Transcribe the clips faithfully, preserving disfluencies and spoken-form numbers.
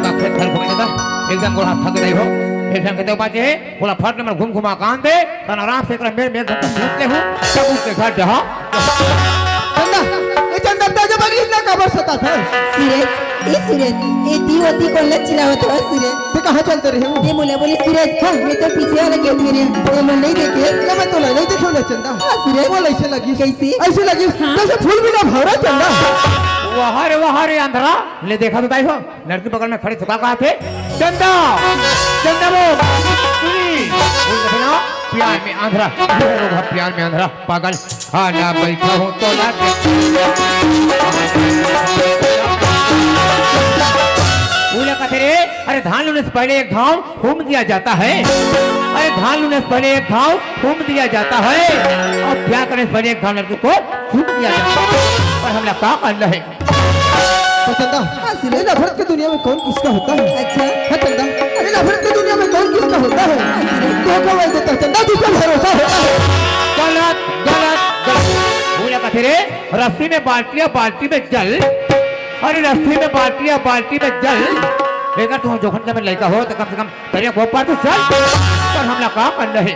का खेत खार घूमे जाता, एकदम गोड़ हाथ थक गई हो। एक झन के तो बाजे हे, बोला फट ले मैं घूम घुमा कान दे, तन आराम से एकरा मेर मेर घंटा सूत ले हूँ, सब उठ के घर जा। चंदा, ए चंदा, तें जब अगली इतना काबर सताथस? सूरज, ए सूरज, ए ती ओती कोन ला चिल्लावत हवस सूरज? तें कहाँ चलत रहे हो? ए मोला बोले सूरज, हाँ। मैं तो पीछे वाला खेत में रहे, ए मोला नहीं देखे। ना मैं तोला नहीं देखो ना चंदा। हाँ सूरज। मोला ऐसे लगिस। कैसे? ऐसे लगिस, हाँ। जैसे फूल बिना भौरा चंदा। वाह रे वाह रे अंधरा, ले देखा तो ताई हो। लड़की बगल में खड़े से का कहा थे? चंदा, चंदा वो, सुनी, बोल दे ना, प्यार में आंधरा, ये लोग हैं प्यार में आंधरा, पागल। हाँ ना बैठा हूँ तो ना दे। बोला कथे रे, अरे धान लूने से पहले एक घाव हूम दिया जाता है। अरे धान लूने से पहले एक घाव हूम दिया जाता है, और क्या करने से पहले एक घाव लड़की को फूंक दिया जाता है। पर हमला का करना है? तो चंदा, हाँ, सुरेश। इस नफरत की दुनिया में कौन किसका होता है? अच्छा। हाँ चंदा, अरे नफरत की दुनिया में कौन किसका होता है? हाँ, सुरेश। धोखा वही देता है चंदा, जिस पर भरोसा होता है। गलत, गलत, गलत। बोला कथे रे, रस्सी में बाल्टी या बाल्टी में जल। अरे रस्सी में बाल्टी या बाल्टी में जल। बेटा, तुम जोखन के में लड़का हो तो कम से कम तरिया को पार तो चल, पर हमला का करना है?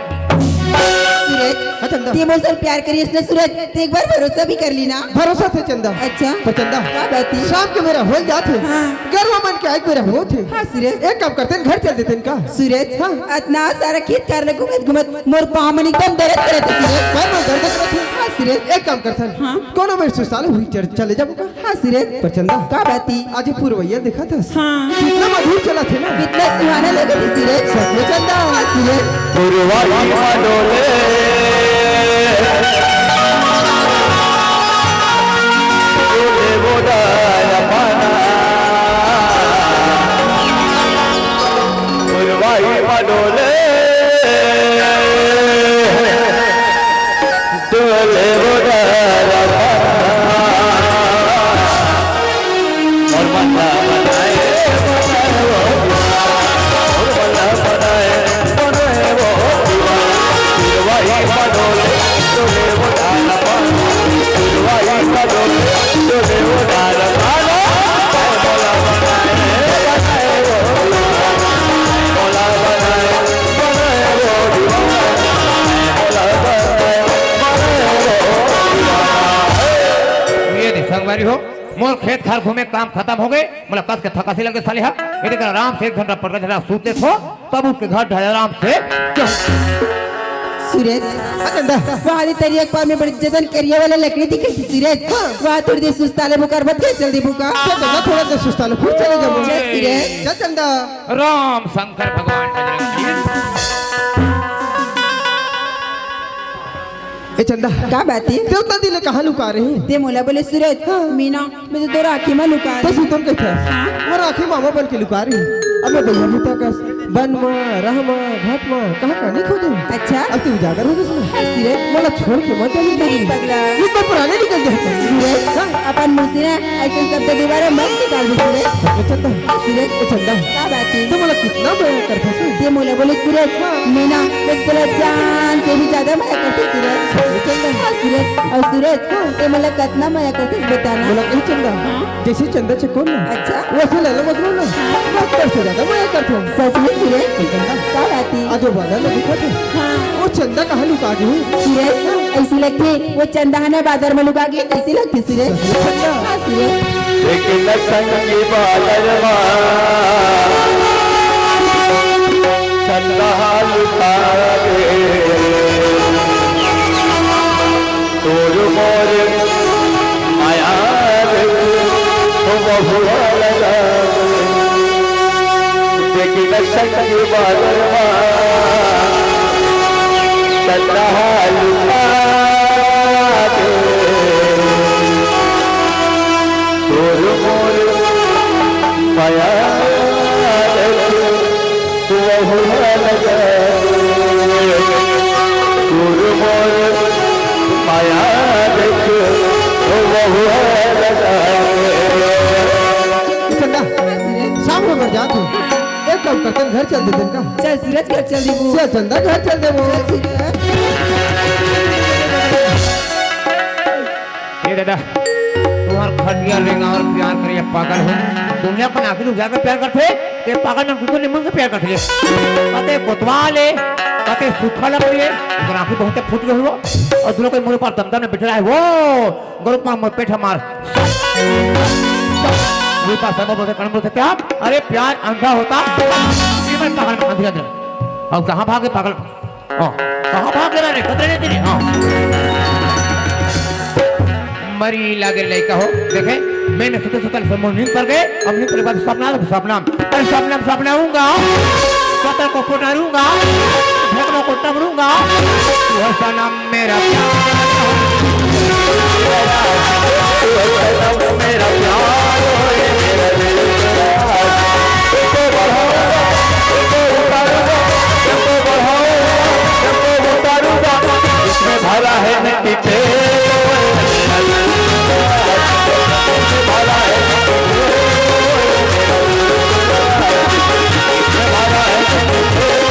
सूरज, हाँ, चंदा। ते मोर से प्यार करिस ना सूरज, ते एक बार भरोसा भी कर ली ना। भरोसा थे चंदा। अच्छा। तो चंदा, का बात है? शाम के मेरा होल जात है। हाँ। गरवा मन के आइक मेरा होत है। हाँ, सूरज। एक काम करते हैं, घर चल देते हैं का? सूरज, हाँ। इतना सारा खेत खार ले घूमत घूमत मोर पाँव मन एकदम दर्द करत है, सूरज। पर मैं दर्द करत हूँ। हाँ, सूरज। एक काम करते हैं। हाँ। कोनो मेरे सुसाल हुई चल, चले जाबो का? हाँ, सूरज। पर चंदा। का बात है? आज ये पुरवैया देखा था? हाँ। कितना मधुर चला थे ना? कितना सुहाना लगा था, सूरज। सच में चंदा। हाँ, सूरज। पुरवैया डोले, डोले वो डाला पाना। पुरवैया डोले, डोले वो डाला पाना। और बंदा बनाए, बनाए वो दीवाना। और बंदा बनाए, बनाए वो दीवाना। फिर वही बडोले, डोले वो डाला पाना। फिर वही बडोले, डोले वो डाला पाना। और बंदा बनाए, बनाए वो दीवाना। बंदा बनाए, बनाए वो दीवाना। बंदा बनाए, बनाए वो दीवाना। ये दे संगवारी हो, मोर खेत खार घूमे काम खतम हो गए। मोला कस के थकासी लगे साले हा। ये देख आराम से एक घंटा पटरा झरा सूत देखो, तब उठ के घर ढाल आराम से। सूरज, हाँ, चंदा। वहाँ वाली तरिया के पार में बड़ी जतन करिया वाला लकड़ी दिखे थी, सूरज। हाँ। वहाँ थोड़ी देर सुस्ता ले बुकार मत कर, जल्दी बुकार। चल, चंदा, थोड़ा देर सुस्ता ले, फिर चले जाबो। चल, सूरज। चल, चंदा। राम शंकर भगवान बजरंग बली। ए चंदा। का बात है? ते उतना दिन ले कहाँ लुका रहे? ते मोला बोले सूरज, हाँ। मीना, मैं तो तोर आँखी मा लुका तो रहे। सुतन के था। हाँ। वो आँखी मामा बन के लुका रहे। अब मैं भैया भूता कस, बन मा, रह मा, घाट मा, कहाँ कहाँ नहीं खोजे। अच्छा। अब तू उजागर हो गई ना। हाँ, सूरज। मोला छोड़ के मत जाइए। नहीं, पगला। ये तो पुराने निकल जाते हैं। सूरज, हाँ। अपन मुँह से ना ऐसे शब्द दोबारा मत निकाल दे, सूरज। अच्छा, चंदा। हाँ, सूरज। ए चंदा। का बात है? तू मोला कितना मया करथस? ते मोला बोले सूरज, हाँ। मीना, मैं तोला जान से भी ज्यादा मया करथों सूरज। हाँ, सूरज। अउ सूरज, हाँ। ते मोला कतना मया करथस बता ना। मोला कही चंदा, हाँ। जैसे चंदा चकोर ना, अच्छा। वैसे लैला मजनू ना, हाँ। मैं तोर से ज्यादा मया करथों। सच में सूरज? चंदा। का बात है? आज वो बादल में दिखत हे। हाँ। वो चंदा कहाँ लुका गे? सूरज, ऐसे लगथे वो चंदा ह ना बाजार में लुका गे, कइसे लगथे सूरज? हाँ, सूरज। एक नसंगी बाजार मा चंदा लुका गे। तोर मोर माया देख, ओ महुआ लगा। देखी न संगी बादल मा, चंदा लुका गे। तोर मोर माया देख, वहुआ लगा। तोर मोर माया देख, वहुआ लगा। चंदा, शाम हो बर जात हे। एक काम करथन, घर चल देथन का? चल सूरज, घर चल देबो। चल चंदा, घर चल देबो। चल सूरज। ए दादा, तुम्हार खटिया लेंगा और प्यार करिया पागल हो। दुनिया के आँखी उजाड़ के प्यार करथे, ते पागल मन कुकुर निमन से प्यार करथे। कते कोतवाल ए, कते सूखा लकड़ी ए, ओकर आँखी बहुते फूट गे हुआ, अउ दुनो कोई मुँह पर दमदम में बैठे रहे, वो गरुड़ मार, मोर पेट हमार। वही पास है, वो बोलते, कौन बोलते, "क्या? अरे प्यार अंधा होता, ये मैं पागल में अंधी अंधी।" अब कहाँ भागे पागल? हाँ, कहाँ भाग रहा रे? पता नहीं तेरे। हाँ। मरी लागे लइका हो, देखे, मैंने सुते सुतल से मोर नींद पड़ गए, अब नींद के बाद सपना, सपना, अरे सपना, सपना आऊंगा, कतल को कोटारूंगा, ढेकड़ों को टमरूंगा, वो सनम मेरा प्यार, वो सनम मेरा प्यार, इसमें भरा है मिट्टी तेल, भरा है मिट्टी तेल, भरा है मिट्टी तेल।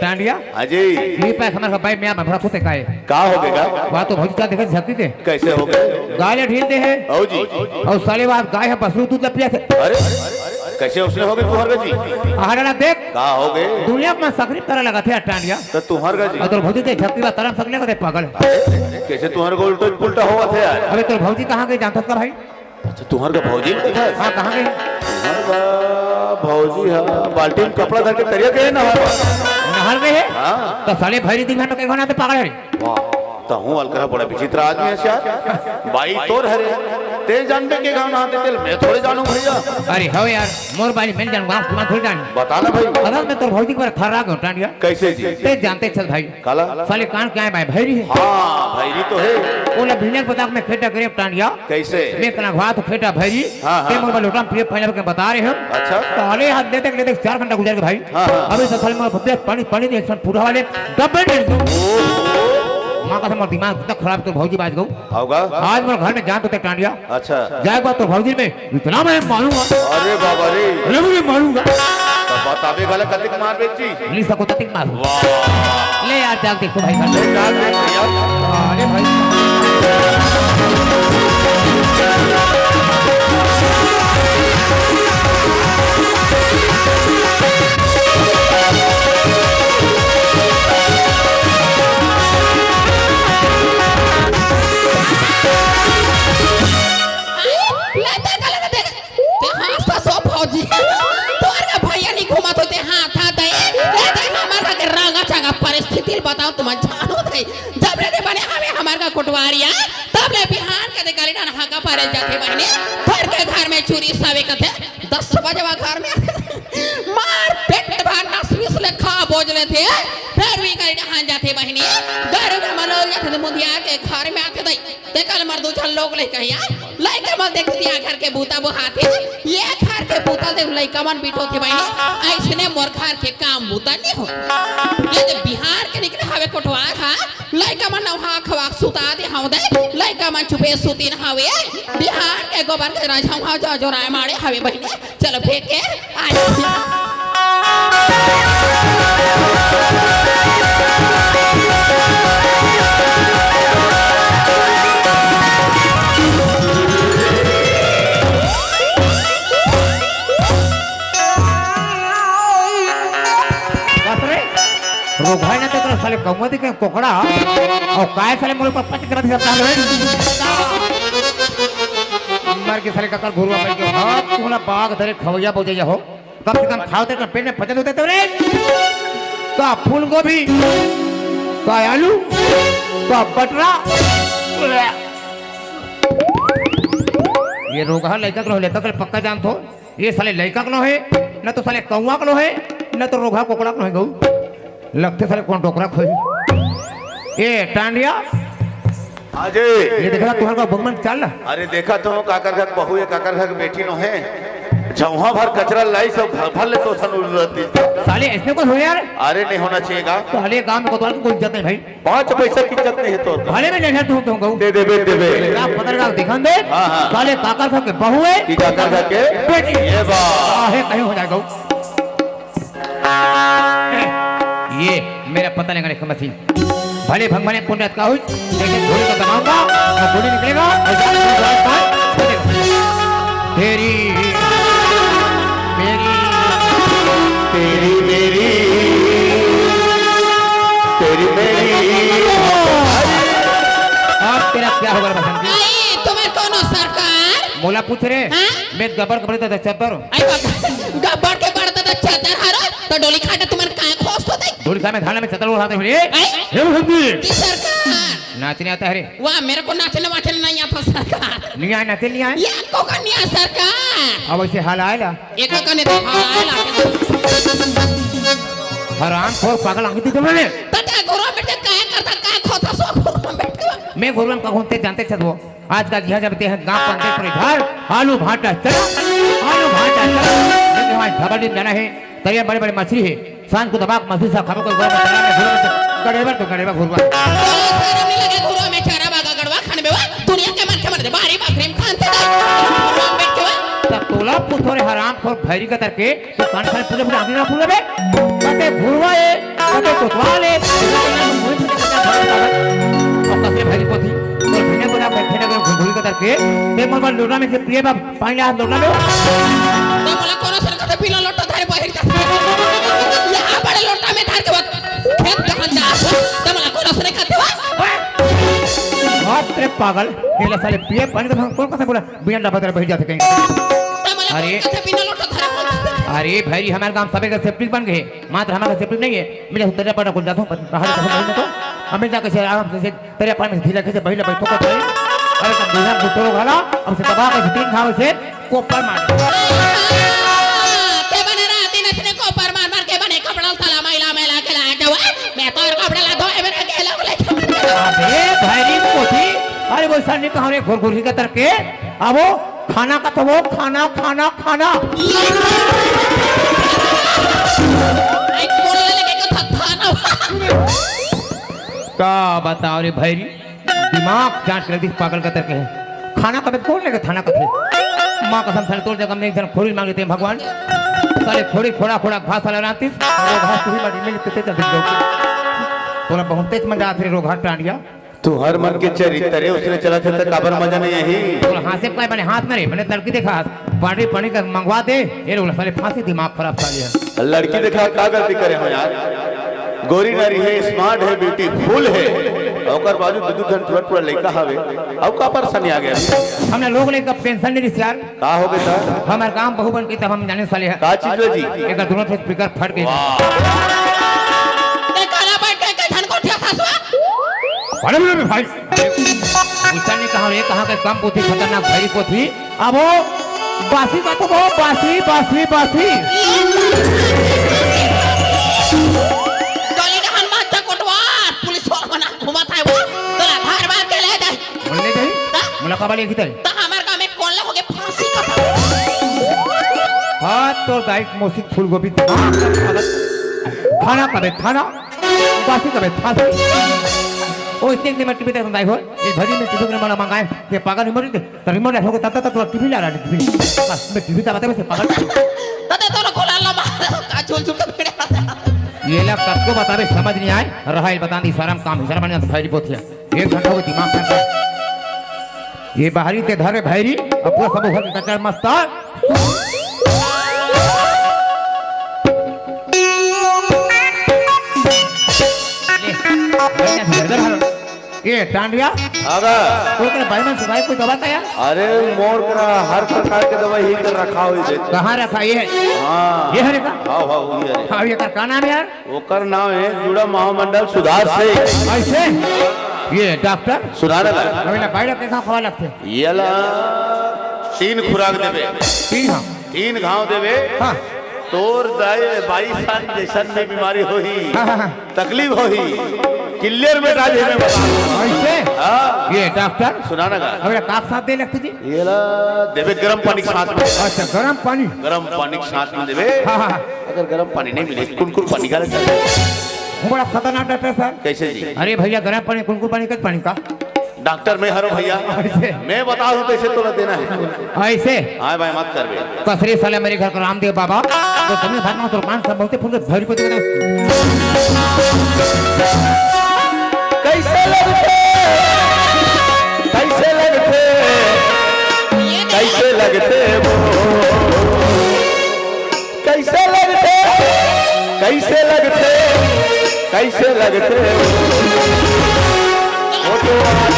टांडिया। हाँ जी। ये पैक हमारे भाई मियाँ भरा खुद काहे? का हो गया? वहाँ तो भौजी का देखे झपकी दे। कैसे हो गए? गाय ढील दे है। आओ जी। अउ साले वहाँ गाय ह बछरू दूध ला पियाथे। अरे, कैसे उसने हो गए तुहर जी? आहा डाला देख। का हो गए? दुनिया में सकरी तरह लगा थे टांडिया। तो तुहर जी? अउ तोर भौजी के झपकी बा तरह सकले का दे पागल। कैसे तुहर को उल्टा पुल्टा हुआ थे यार? अबे तोर भौजी कहाँ गई जानता का भाई? अच्छा, तुहर का भौजी नहीं था? हाँ, कहाँ गई? तुहर का भौजी हा बाल्टी में कपड़ा धर के तरिया गए ना? नहर गए है? हाँ। तो साले भैरी दिन में कहीं ना तो पागल है रे। वाह, तो हूँ अलकरा बड़ा विचित्र आदमी है यार। बाई तोर हरे, ते जानबे के गाँव ना आते तेल मैं थोड़े जानू भैया। अरे हो यार, मोर बाली मैं जानू, गाँव तुम्हारा थोड़े जानू। बता ना भाई। अगर मैं तोर भौजी के बारे थर्रा गयो टांडिया। कैसे जी? ते जानते चल भाई। काला? साले कान क्या है भाई, भैरी है। हाँ, भैरी तो है। ओला भिनर पताक में खेटा करे टांडिया। कैसे? मैं कना घात खेटा भैरी। हाँ, हाँ। ते मोर लोटा में पिए पहले के बता रहे हो। अच्छा। साले हाथ लेते लेते चार घंटा गुजर गए भाई। हाँ, हाँ। अभी तो साले मोर पत्ते पानी, पानी नहीं, एक पूरा वाले डब्बे नहीं। माँ का मोर दिमाग इतना खराब तो भौजी बाज गऊ। होगा। आज मोर घर में जान तो ते टांडिया। अच्छा। जाए बात तो भौजी में इतना मैं मारूंगा। अरे बाबा रे। अरे मैं मारूंगा। तो बताबे गला कतिक मार बेची। नहीं सको ततिक मारू। वाह। ले यार, जाग देखो भाई साहब। ले जाग देख भैया। अरे भाई। ले देख, ले देख। ते हाँस तो सो भौजी। तोर का भैया नहीं घूमत होते हाथ हाथ है। ए ते हमर का के रंगा चंगा परिस्थिति ल बताओ तुम जानो थे। जब ले दे बने हमें हमर का कोटवारिया, तब ले बिहान के दे गली डान हाका पारल जाथे बहने। भर के घर में चूरी सावे कथे। दस बजे वा घर में मार पेट भर नस विस ले खा बोझ लेथे। फिर भी गली डान जाथे बहने। घर में मनोल जाथे मुंदिया के घर में आथे दई। ते कल मर दू झन लोग लइका या लइका मन देखतिया घर के बूता बुहाथे, ये घर के बूता दे लइका मन बिठोथे बहिनी। अइसने मोर घर के काम बूता नहीं हो। ये दे बिहार के निकले हवे कोटवार हा, लइका मन नहा खवा सुता दे हव दे, लइका मन चुपे सुतीन हवे। बिहार के गोबर के राजहवा जो जोराय मारे हवे बहिनी। चलो फेंक के आ जाओ। बस रे, रोघा ना तो साले कौवा दिखे कोकड़ा, अउ काय साले मोर पर पच कर दिया साले। मर के साले ककर घुरुवा बन के, हाँ, तू ना बाघ धरे खवैया बोल जाइए हो। कम से कम खाओ तो पेट में पचन होते तो रे। का फूल गोभी, का आलू, का बटरा। ये रोगहा लइका के नो हे, लइका के पक्का जानथो। ये साले लइका के नो हे, न तो साले कौवा के नो हे, न तो रोगहा कोकड़ा के नो हे गऊ। लगथे साले कोन डोकरा खोही। ए टांडिया, हाँ जी। ये देखा तुहर का बगमन चल। अरे देखा तो काकर घर बहू है, काकर घर बेटी नो है। झौहा भर कचरा लाई सब भर, भर ले तो सन उड़ती। साले ऐसने को हो यार। अरे नहीं होना चाहिए गा। साले गांव में कोतवाल की कोई इज्जत नहीं भाई। पाँच पैसा की इज्जत नहीं है तो। भले में नहीं है तू, तू कहूँ। दे देबे, देबे। रात पकड़ का दिखान दे। हाँ, हाँ। साले काकर घर के बहू है। की काकर घर के? बेटी। ये बात। आहे कहीं हो जाएगा। ये मेरा पता लगेगा इसका मशीन। भले भगवान ने पुण्य का हुई, लेकिन घोड़ी को दबाऊंगा और घोड़ी निकलेगा और जाके मेरे द्वार पर छोड़ेगा। तेरी, मेरी, तेरी मेरी, तेरी मेरी। अब तेरा क्या होगा रे बसंती? आई, तुम्हें कौन हो सरकार? मोला पूछ रे। हाँ? मैं गब्बर के बड़े दादा चद्दर हूँ। आई बाप, गब्बर के बड़े दादा चद्दर हरो, तो डोली खाटा तुम्हारे काय खोस तो दे। डोली खा में धाना में चद्दर उड़ाते हुए। आई? हे बसंती। जी सरकार। नाचने आता है रे? वाह, मेरे को नाचने वाचने नहीं आता सरकार। नहीं आए, नाचे नहीं आए? ये को का नहीं आया सरकार? अब ऐसे हाल आए ला? एक का नहीं तो हाल आए ला। हराम खोर पागल आंगी थी तुमने। तते घोड़ा बैठ के काय करता, काय खोता सो घोड़ा बैठ के। मैं घोड़ा में का घूमते जानते छत वो। आज का जिहा जब ते हैं गांव पंचायत पर इधर आलू भाटा चला, आलू भाटा चला। लेकिन हमारे झबल दिन जाना है, तरिया बड़े बड़े मछली है। सांझ को दबाक मछली सा खाबो कोई गोबर में चला में घुरवा में गड़ेबर तो गड़ेबर घुरवा। तोला शरम नहीं लगे घुरवा में चरा बागा गड़वा खाने में वा? दुनिया के मन के मन दे बारी बकरी में खान ते दे। घुरवा में बैठ के वा? तब तोला पुथो रे हराम खोर भैरी का तरके, तो कान खान पूरे पूरे आंगली ना पूरे बे। कते घुरवा ए, कते कोतवाल ए। और कसे भैरी पोथी, तो बिना बना बैठे ना घुरघुरी का तरके, ते मन मन लोटा में से पिए बाप पानी ला लोटा में। तो मोला कोनो सर कते पीला लोटा धारे बाहर जा। यहाँ बड़े लोटा में धार के बात। खेत कहाँ जा? तो मोला कोनो सर कते बात। बाप रे पागल, ये ला साले पिए पानी तो हम कौन कसे बोला, बिना डब्बा तेरे बह जाते कहीं। तो मोला अरे। कोनो कते पीला लोटा धारे बाहर जा। अरे भाई, हमारे गांव सभी का सेप्टिक बन गए, मात्र हमारा सेप्टिक नहीं है। मैं तेरे पर कुल जाता हूँ, बाहर जाता हूँ तो। हमें जाके से आराम से तेरे पानी में ढीला कैसे बहिला बैठो को भाई। अरे तब बिना बुतरो घाला, अब से दबा के तीन खाओ से कोपर मार। के बने राती नसने कोपर मार मार के बने कपड़ा साला मैला मैला के लाया के हुआ। मैं तो और कपड़ा ला दो, ए मेरा गेला को लेके मर गया। अबे भैरी पोथी, अरे वो सर ने कहा रे घुरघुरी का तरके, अब वो खाना का तो वो खाना, खाना, खाना। आई बोलने लगे को था, था ना। का बताओ रे भैरी, दिमाग जांच कर दी पागल का तरके है। खाना कबे कौन लेके थाना कथे? माँ कसम साले तोर जगह में एक जन खोरी मांगे थे भगवान। साले खोरी खोड़ा खोड़ा घास वाला रांतिस, वो घास तू ही माटी में लिपटे चल दिख जाओ। तोला बहुत तेज मजा आथे रे रोगहा टांडिया। तू हर मन के चरित्र रे, उसने चला थे त काबर मजा नहीं आही? तोला हाथ से काय बने हाथ में रे, मैंने तड़की देखा, पानी पानी का मंगवा दे, ये रोला साले फांसी दिमाग खराब साले है। लड़की देखा का गलती करे हो यार? गोरी नारी है, स्मार्ट है, ब्यूटीफुल है, ओकर बाजू दू दू झन टुरा टुरा लइका हवे, अउ का परेशानी आ गया? हमने लोग ले कब पेंशन नहीं रिस यार। का हो गए सर? हमारे काम बहू बन के तब हम जाने साले हैं। का चीज हो जी? एक दोनों से स्पीकर फट गए। वाह। ते काला बैठ के झन को ठेका सुआ? बड़े बड़े भाई। गुस्सा नहीं कहा, ये कहाँ के कम पोथी खतरनाक भरी पोथी। अब वो बासी का तो वो बासी, बासी, बासी। गली डहन माचा कोटवार, पुलिस वाला बना घुमात हे वो, तोला धार मार के ले जाए। बोलने जाई? हाँ? मुलाकात वाली की तरह। तो हमारे गाँव में कौन लोग हो गए फांसी का था? हाँ, तो दाई मौसी फूलगोभी। खाना कबे थाना, बासी कबे फांसी। ओ इतने इतने में टीवी देखता दाई हो, ये भरी में टीवी के माला मंगाए, ये पागल नहीं मरी थे। तो रिमोट रखोगे तब तक तो टीवी ला रहा है, टीवी। बस, मैं टीवी का बताऊँ, इसे पकड़। तते तोरो खोला लो मार, का झूल झूल के भिड़े। ये ला कतको बतावे, समझ नहीं आए, रहा इल बता दी, सारा काम, सारा बने, भाई रिपोर्ट है। एक घंटा हो दिमाग खराब। ये बाहरी ते धरे भैरी, अब पूरा सब घर का कचरा मस्ता। ले, बढ़िया से घर घर हलो। ए, टांडिया? आगा। तो तेरे भाई मन सुनाई कोई दवा का यार? अरे, मोर करा हर प्रकार के दवाई ही कर रखा हुई दे। कहाँ रखा ये है? हाँ। ये है रे का? हाँ, हाँ, वही है रे। हाँ, ये कर का नाम है यार? ओकर नाम है जुड़ा महामंडल सुधार से। ऐसे? ये डॉक्टर? सुधार है। अबे ना, बाइला कैसा खवा लगते? ये ला तीन खुराक देबे। तीन, हाँ। तीन घाव देबे। हाँ। तोर दाई बाईस साल जैसन में बीमारी होही। हाँ, हाँ, हाँ। तकलीफ होही, clear मेटा दे मैं बता। ऐसे? हाँ। ये डॉक्टर? सुना ना गा। अबे काक साथ दे लगते जी? ये ला देबे गरम पानी के साथ में। अच्छा, गरम पानी? गरम पानी के साथ में देबे। हाँ, हाँ, हाँ। अगर गरम पानी नहीं मिले, कुनकुन पानी का लेता है। वो बड़ा खतरनाक डॉक्टर सर। कैसे जी? अरे भैया, गरम पानी, कुनकुन पानी, कच पानी का? डॉक्टर मैं हरो भैया। ऐसे? मैं बता दूं कैसे तोला देना है। ऐसे? हाँ भाई, मत कर बे। कसरी साले मेरे घर का रामदेव बाबा। तो तुमने भाग में तो पाँच सब बहुते फूल के भरी को दे दो। कैसे लगथे? कैसे लगथे? कैसे लगथे वो? कैसे लगथे? कैसे लगथे? कैसे लगथे वो? वो तो आज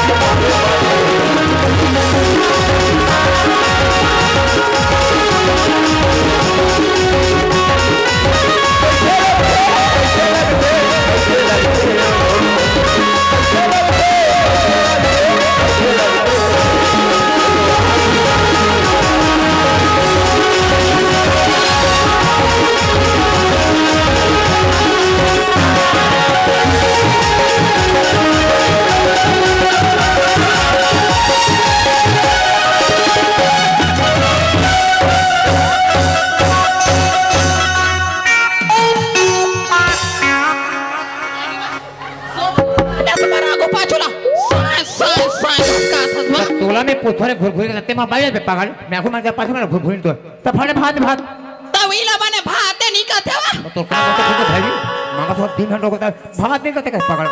साय, साय, साय, धक्का था, वाह। तोला में पोथरे घुरघुरी के लगते, मैं बाई पे पागल, मैं आखू मार जा पाछू में घुरघुरी तो। तो फड़े भात, भात। तब इला बने भात नहीं कहते हो? तो का कहते हो भाई? मांगा तो तीन घंटा होता है, भात नहीं कहते कैसे पागल?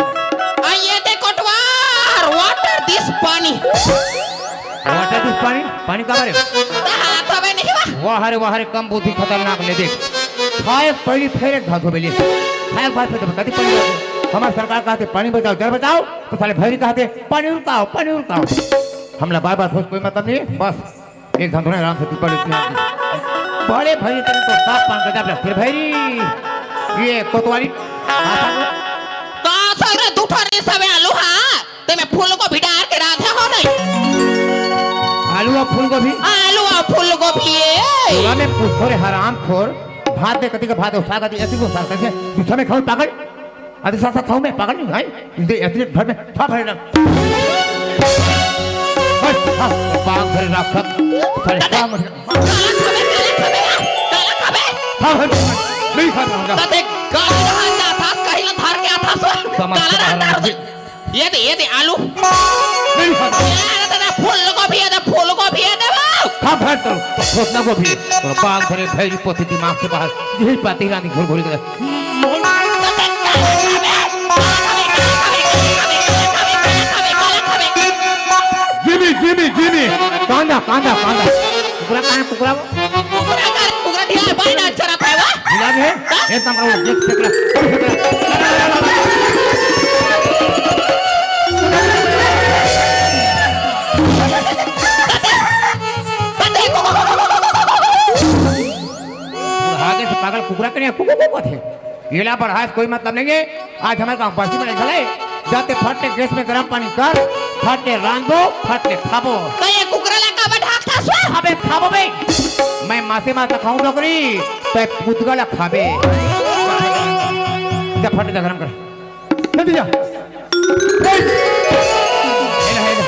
आ ये दे कोटवार, water this पानी। Water this पानी? पानी का बारे? तो हाथ हवे नहीं बा। वाह रे, वाह रे, कम बुद्धि खतरनाक ले देख। खाए पहली फेर एक घात हो बेली। खाए के बाद फेर कदी पानी बचाओ। हमार सरकार कहते पानी बचाओ, जल बचाओ, तो साले भैरी कहते पानी रुकाओ, पानी रुकाओ। हमला बार बार सोच कोई मतलब नहीं है। बस एक घंटा आराम से पीपल इतने आदमी। बड़े भैरी तेरे तो साफ पान गजब लगते भैरी। ये कोतवाली। आता को। का सगरे दू ठो रे सवे आलू हा? ते में फूलगोभी डार के रांधे हो नहीं? आलू और फूलगोभी? आलू और फूलगोभी, ए। तोला में पूछो रे हरामखोर, भात दे कती का भात दे, साग कती, ऐसी को साग कती, दूसरा में खाऊं पागल? अरे साथ साथ खाऊं मैं, पागल नहीं भाई? दे, इतने भर में, था भरे ना। बस, था, बाग भरे राख, था। साले, था मर गया। काला खाबे, काला खाबे, काला खाबे। था भर, नहीं खा रहा। तते काला रहा ना था, कहीं ना धार के आता सो। समझ काला के बाहर रहता आ है। गया। ये दे, ये दे, आलू। नहीं खाता। ये दे, दे, फूलगोभी, ये दे, फूलगोभी, ये दे, वो। खा भाई तो, तो खोदना गोभी। तो बाग भरे भैरी पोथी दिमाग से बाहर। यही पाती रानी घुर घुर के। जिमी, जिमी, जिमी। कांदा, कांदा, कांदा। कुकरा कहाँ है, कुकरा? कुकरा का, कुकरा ढीला है, बाई ना चरत है वो। ढीला भी है? हाँ? ये तमरा वो देख, देख रहा, देख रहा। आगे से पागल कुकरा के नहीं, कुकु, कुकु थे। येला बढ़ाए से कोई मतलब नहीं है। आज हमारे गांव बस्ती में नहीं चले। जाते फट ले गैस में गरम पानी कर, फट ले रांधबो, फट ले खाबो। तो ये कुकरा ला काबर ढाकथस? अबे खाबो बे। मैं मासे मास खाऊं डोकरी, तो ये पुतगा ला खाबे। जा फट ले गरम कर। जल्दी जा। ए! ए ले, ए ले।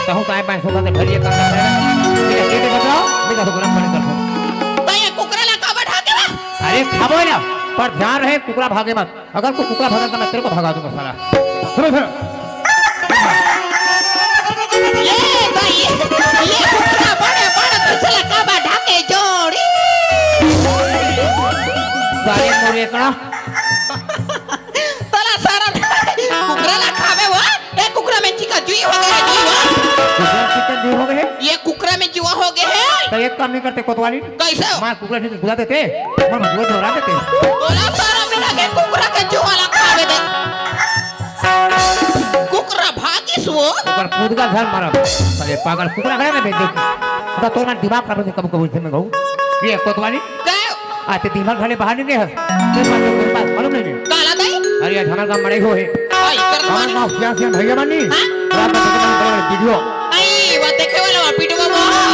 कहूं काय पाए सोता ते भरिए काम करता है। ए ले, ए ले बताओ, मैं कहूं गरम पानी कर दो। तो ये कुकरा ला काबर ढाके बा? अरे खाबो ना, पर ध्यान रहे कुकरा भागे मत। अगर कोई कुकरा भागा तो मैं तेरे को भगा दूंगा साला। सुनो, सुनो। ये भाई, ये कुकरा बड़े बड़े दूसरे का बैठा के जोड़ी। साले मोरे एकड़ा। तोला सारा कुकरा ला खावे वो। ए कुकरा में चिका जुई हो गए, जुई हो। कुकरा चिका जुई हो गए? ये कुकरा में जुआ हो गए है। तो एक काम नहीं करते कोतवाली? कैसे? मार कुकरा से बुला देते, मार मजबूर दोहरा देते। बोला सारा मिला के कुकरा के जुआ ला खावे दे। कुकरा भागिस वो। ओकर खुद का घर मारब। अरे पागल कुकरा घर में भेज दे। बता तोर ना दिमाग खराब है कब कब से मैं कहूँ। ये कोतवाली। गए। आते दिमाग घरे बाहर नहीं हस। तेरे पास तो कोई बात मालूम नहीं है। काला दाई। अरे आज हमारे गांव मड़ई हो है। आई कर हमारे मानी। गांव सियान सियान भैया मानी। हाँ? रात में बड़े बड़े वीडियो। आई वो देखे वाला वो वीडियो वो।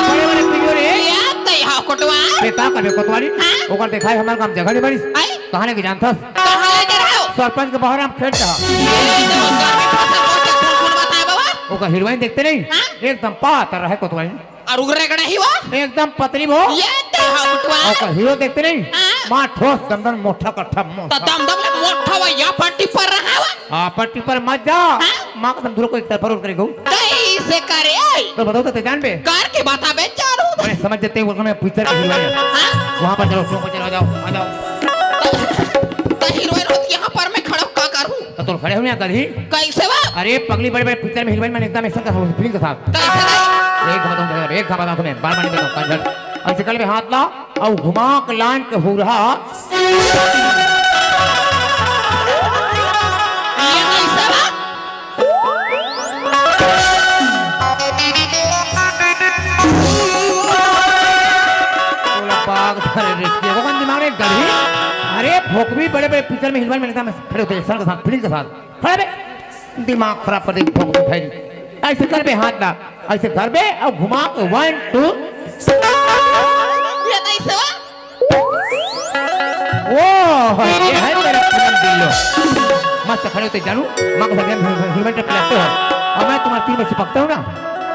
बड़े बड़े वीडियो रे। या तई हा कोटवा। ते का करे कोतवाली? हाँ? ओकर देखाए हमारे गांव जगह नहीं बनी। आई? कहाँ लेके जानथस? कहाँ लेके रहो? सरपंच के बाहर हम खेत रहा। ये तो घर में फसल हो के कौन कौन बताए बाबा? ओकर हीरोइन देखते नहीं? हाँ? एकदम पातर रहे कोतवाली। और उगरे कड़े ही वो? एकदम पतली वो। ये ते हा उठवा। ओकर हीरो देखते नहीं? हाँ। माँ ठोस दमदम मोटा कट्ठा मोटा। तो दमदम ले मोटा वो या पट्टी पर रहा वो। हाँ, पट्टी पर मत जा। हाँ। माँ कसम दूर को एक तरफ रोल करेगो। नहीं, से करे। तो बताओ तो, ते जान बे। कर के बता बे, जानू। अरे, समझ जाते हैं, वो मैं पिक्चर के हीरोइन है। हाँ? वहाँ पर चलो, शो पर चलो, आ जाओ, आ जाओ। तो, तो हीरोइन होती यहाँ पर मैं खड़ा का करूँ? तो तुम खड़े हो यहाँ कभी? कैसे बा? अरे पगली, बड़े बड़े पिक्चर में हीरोइन में एकदम एक्शन का फीलिंग के साथ। कैसे नहीं? एक बात बताऊँ, एक बात बताऊँ तुम्हें, बार बार नहीं बताऊँ, कंजर। ऐसे कर ले, हाथ ला, अउ घुमा के लाइन के हुरहा। ये कैसे बा? तोला पाग धरे रे, देखो कौन दिमाग में गधी। अरे भोकवी बड़े बड़े पिक्चर में हिलवाई में लेता मैं खड़े होते हैं, सर के साथ, फीलिंग के साथ। खड़े बे, दिमाग खराब कर दे भोकवी भाई। ऐसे कर बे हाथ ला, ऐसे कर बे अउ घुमा के वन टू। ये कैसे बा? ओ, ये है मेरा पूनम दिल्लो। मस्त खड़े होते जानू, माँ को सगले हेलमेट पे लगते हो। और मैं तुम्हारे तीर में चिपकता हूँ ना।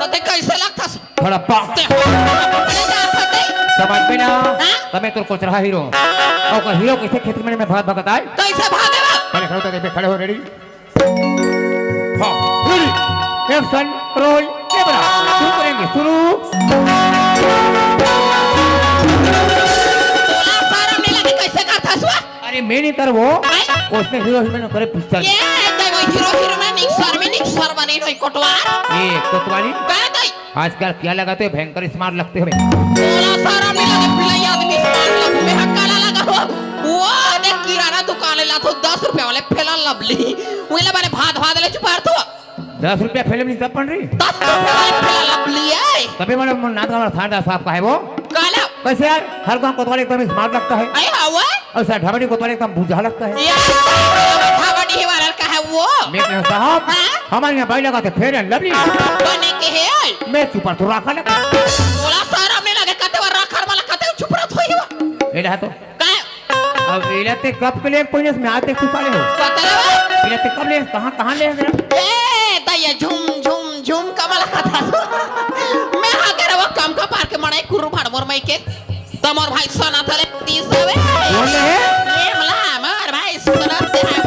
तो ते कैसे लगता सु? थोड़ा पा। ते अपने जान होते। समझ में ना? हाँ? तो मैं तोर कोचरहा हीरो। और कोई हीरो कैसे खेत में मैं भाग भगत आए? कैसे भागे बा? पहले खड़े होते थे, खड़े हो, रेडी? हाँ, फिर एक्शन, रोल, कैमरा, शुरू करेंगे, शुरू। तोला शरम नहीं लगे, कैसे करता सुआ? अरे मैं नहीं कर वो, हैं? उसने हीरो हीरोइन करे पिक्चर। ये देखो, हीरो हीरोइन में निक्सर में निक्सर बने नहीं कोटवार। ए, कोतवाली। कह दे। आजकल क्या लगाते हो? भयंकर स्मार्ट लगते हो बे। तोला शरम नहीं लगे, पिलाई आदमी स्मार्ट लगते, मैं हक्का ला लगा हो। वो देख, किराना दुकान ला तो दस रुपया वाले फेला लवली। वो ले मैंने भात भात ले चुपार तू। दस रुपया फेले में तब पड़ रही। दस रुपया वाले फेला लवली है। तबे मैंने मन नाथ का थार दास साहब का है वो। काला। कैसे यार? हर गांव कोतवाल एकदम स्मार्ट लगता है। अरे हाँ वो। और सर ढाबड़ी कोतवाल एकदम बूझा लगता है। ये ढाबड़ी वाला का है वो। मैं कहा, साहब, हाँ? हमारे यहाँ भाई लगा थे फेयर एंड लवली। बने के है। मैं चुपा तो रखा लगा। तोला शरम नहीं लगे, कते बार रखा वाला कते चुप रहा थोई हुआ। ये रहा तो। का? अब इला ते कब के लिए कोई इसमें आते खुश वाले हो? कते रे बा? इला ते कब ले, कहाँ, कहाँ ले गया? ए, दैया झुम, झुम, झुम कमला कथा। मैं आगे रहो कम का पार के मड़ाई कुरु भाड़ मोर माई के। तो मोर भाई सोना थले तीस हवे। बोल रहे हैं? ये मला मोर भाई सोना ते है।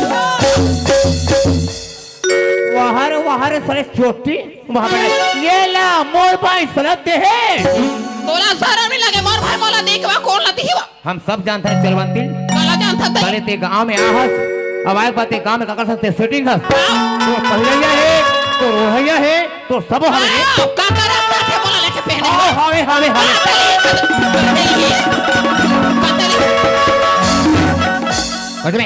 वाह रे, वाह रे, साले चोटी। वाह बे। ये ला, मोर भाई सोना ते है। तोला शरम नहीं लगे, मोर भाई मोला देख बा, कौन ला दिही बा? हम सब जानते हैं चलवंती। काला जानता ते? पहले ते गांव में आहस, अब आए बात ते गांव में काकर साथ सेटिंग हस। हाँ। तो पहिलैया है, तो रोहैया है, तो सबो हवे रे। हाँ, का करत थे बोला लेके पहने? हाँ, हवे, हवे, हवे। कतरी। कतरी।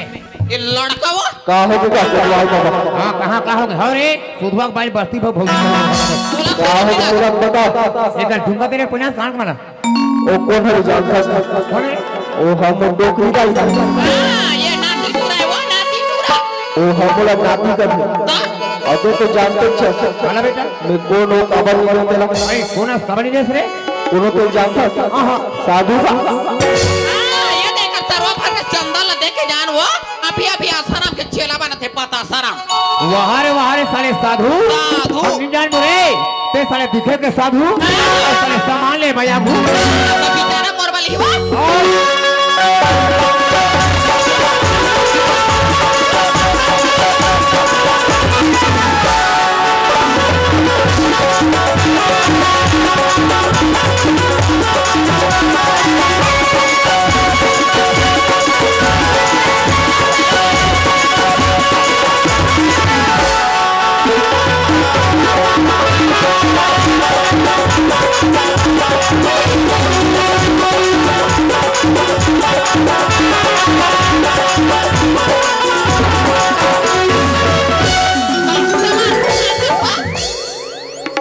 ये लड़का वो? का हो गया? का हो गया? हाँ, कहाँ का हो गया? हो रे, सुधवा के बाई बस्ती पर भौजी। का हो गया? पूरा बता। एकर झुमका तेरे पुण्यास कान मारा। ओ कोन हरे जानथस? कोन हरे? ओ हम डोकरी दाई। हाँ, ये नाती टूरा है, वो नाती टूरा। ओ हमला नाती कर। हाँ? अबे तो जानते छस। काला बेटा? मैं कोन ओ काबर नहीं जानते ला? अरे, कोन है काबर नहीं जानते रे? कोनो तो जानथस? हाँ, हाँ। साधु का? हाँ, ये देख, तरवा भर में चंदा ला दे के जान वो। अभी, अभी आसाराम के चेला बनत हे, पता आसाराम। वाह रे, वाह रे, साले साधु। साधु। हम नहीं जान रे। ते साले दिखे के साधु। हाँ। और साले सामान ले भैया घूम। तो बेचारा मोर वाली हुआ। और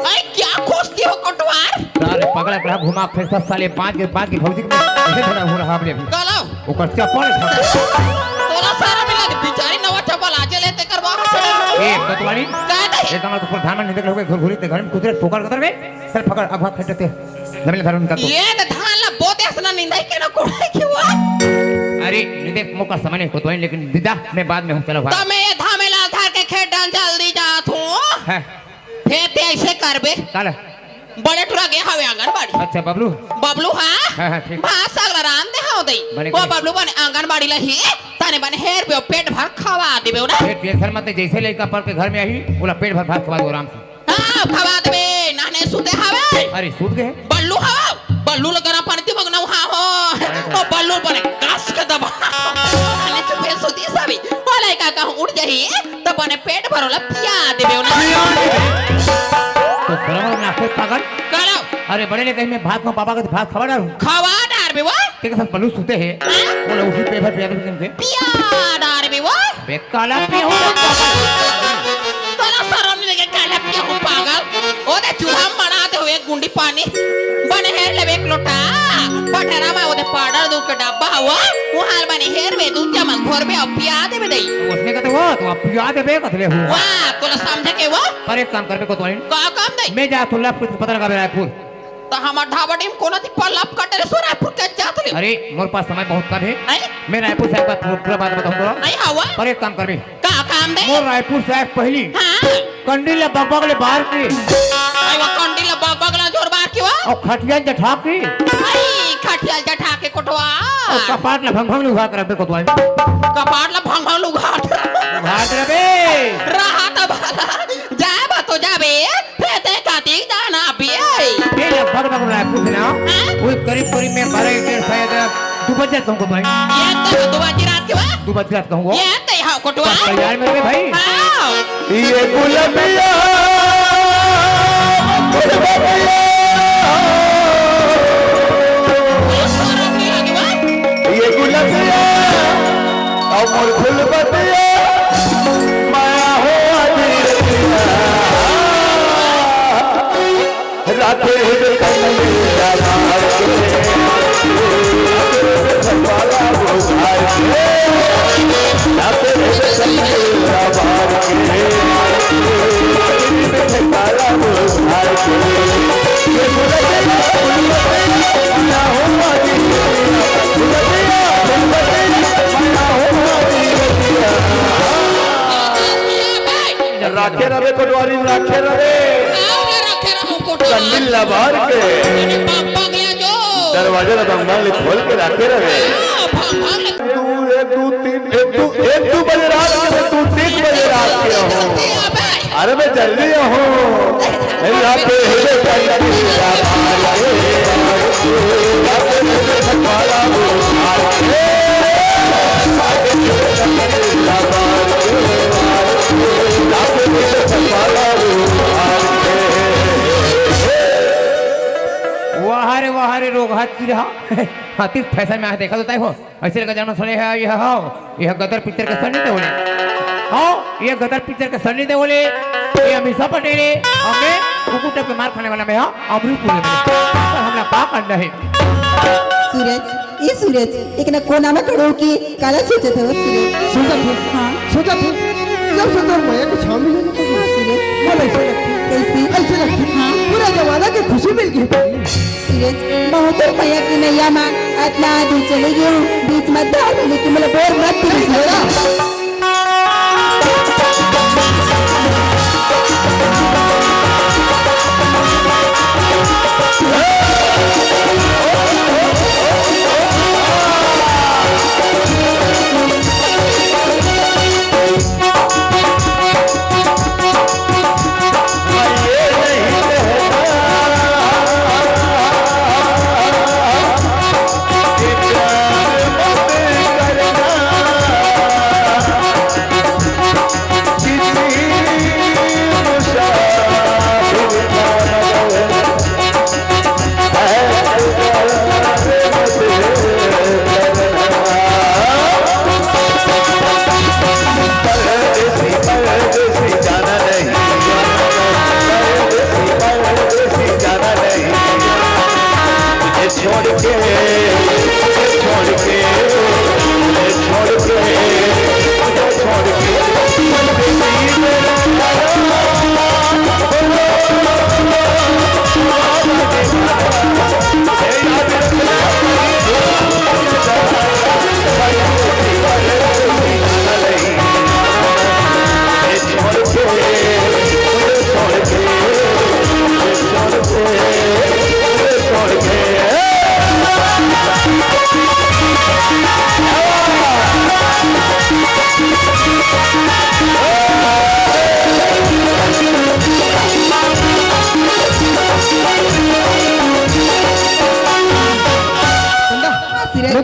अरे, क्या खोजती हो, कोटवार? साले पगला, पगला घुमा फिर सब साले बांध के, बांध के भौजी के ऐसे खड़ा हो रहा आपने अभी। काला। ओकर चप्पल है। तोरा सारा मिला के बिचारी नवा चप्पल आज लेते करवा के चले। ए, कोतवाली। का दे? एक हमारे तो प्रधान में निकल हो गए, घुरघुरी ते घर में कुतरे फोकट कतर में। चल पकड़, अब हाथ खटते। जमीन धर उनका तो। ये तो धान ला बोते हसना निंदाई के ना कोड़ाई के हुआ। अरे, निंदे मौका समय नहीं कोतवाली, लेकिन दीदा, मैं बाद में हूँ, चलो भाई। तो मैं ये धामेला धर के खेत डाल जल्दी जात हूँ। है। फेर ते ऐसे करबे। काला? बड़े टुरा गए हवे आंगनबाड़ी। अच्छा, बबलू? बबलू, हाँ? हाँ, हाँ, ठीक। भात साग ला रांध दे हव दई। बने वो करे। बबलू बने आंगनबाड़ी ला ही, तने बने हेर बे, पेट भर खवा देबे ना। पेट टेंशन मत ले, जैसे लइका पढ़ के घर में आही, ओला पेट भर भात खवा दो आराम से। हाँ, हाँ, खवा देबे, नहने सुते हवे। अरे, सुत गे? बल्लू हवा, बल्लू ल गरम पानी दिमाग नहा हो। ओ बल्लू बने कस के दबा। नहने चुपे सुती सभी। ओ लइका कहूँ उठ जाही, त बने पेट भर ओला पिया देबे ओला। तो शर्म ना कोई पागल। कालो। अरे, बड़े ले कहीं मैं भात में पापा के भात खवा डालूं। खवा डारबे वो। तेरे साथ बल्लू सुते हे। हाँ? बोला उसी पे भर पिया दे तुमके। पिया डारबे वो। बे काला पिया हो। तोला शरम नहीं लगे, काला पिया हो पागल। ओ दे चूल्हा में बना दे हो एक गुंडी पानी। बने हेर लेबे एक लोटा। पठरा में ओ दे पाउडर दूध के डब्बा हवा। उहाल बने हेर बे दूध जमा घोर बे अउ पिया देबे दई। उसने कहते वो, तो आप पिया देबे कहते ले हुआ। वाह, तोला समझे के वो? पर एक काम करबे कोतवाली। का काम दई? मैं जा तो लप कुछ पता लगा रायपुर। त हमर ढाबा डीम कोना ती पल्लप कटे रे सो रायपुर के जात ले। अरे, मोर पास समय बहुत कम है। हैं? मैं रायपुर से एक बार पूरा बात बताऊं तोला। नहीं हवा? पर एक काम करबे। का काम दे? मोर रायपुर से आए पहली हाँ। कंडी ला बगबग ले बार की। आई वो कंडी ला बगबग ला जोर बार की वो? और खटिया जठा की। आई खटिया जठा के कोटवा। और कपाट ला भंग भंग ले उघार कर रखबे कोतवाली। कपाट ला भंग भंग ले उघार। उघार कर रखबे। रहा त भला। जाए बा तो जाबे। फेते कातिक दाना पिए। ये लगभग लगभग रायपुर से ना, हाँ? वो करीब करीब मैं बारह एक डेढ़ शायद दो बजे तक कहूँ भाई। ये तो दो बजे रात के बा? दो बजे रात कहूँ। ये तो यहाँ कोटवा। बस तैयार मेरे भाई। हाँ। ये गुलबिया, गुलबिया। ये गुलबिया, अमर फुलबतिया, माया हो अभी। राधे राधे कन्हैया लाल के, राधे राधे कन्हैया लाल के, राधे राधे कन्हैया लाल के, राधे राधे कन्हैया लाल के। ये सुरत ना हो मारी, सुरत ना हो मारी। राखे रहे पटवारी, राखे रहे। आओ ना राखे रहो कोटवा। कंडील ला बार के। अरे बाप पगला जो। दरवाजा ला भंग भंग ले खोल के राखे रहे। हाँ, भंग भंग ले। दू, एक, दू, तीन, एक, दू, एक, दू बजे रात के, मैं दू, तीन बजे रात के हूँ। अबे। अरे मैं जल्दी हूँ। राखे रहे कंडील ला बार के। वाह रे, वाह रे, रोगहा चिरहा। हाँ, तीस फैशन में आके देखा तो तय हो। ऐसे लगा जन्म सुने है, ये हो, ये गदर पिक्चर के सनी देओल। हाँ, ये गदर पिक्चर के सनी देओल। ये अमीषा पटेल है। हमने कुकुर टप के मार खाने वाला में, हाँ, अमरीश पुरी में। पर हमला का करना है? सूरज, ए सूरज, एक ना कोना में खड़ो के काला सोचत हवस सूरज। सोचत हूँ। हाँ। सोचत हूँ। जब से तोर मया के छाँव मिले ना, हाँ, सूरज। मोला ऐसे लगथे। कैसे? ऐसे लगथे। हाँ। पूरा जमाना के खुशी मिल गई भाई। सूरज, महूँ तोर मया के नैया मा अतना दूर चले गयो, बीच में धार मिले कि मोला बोर मत करिस।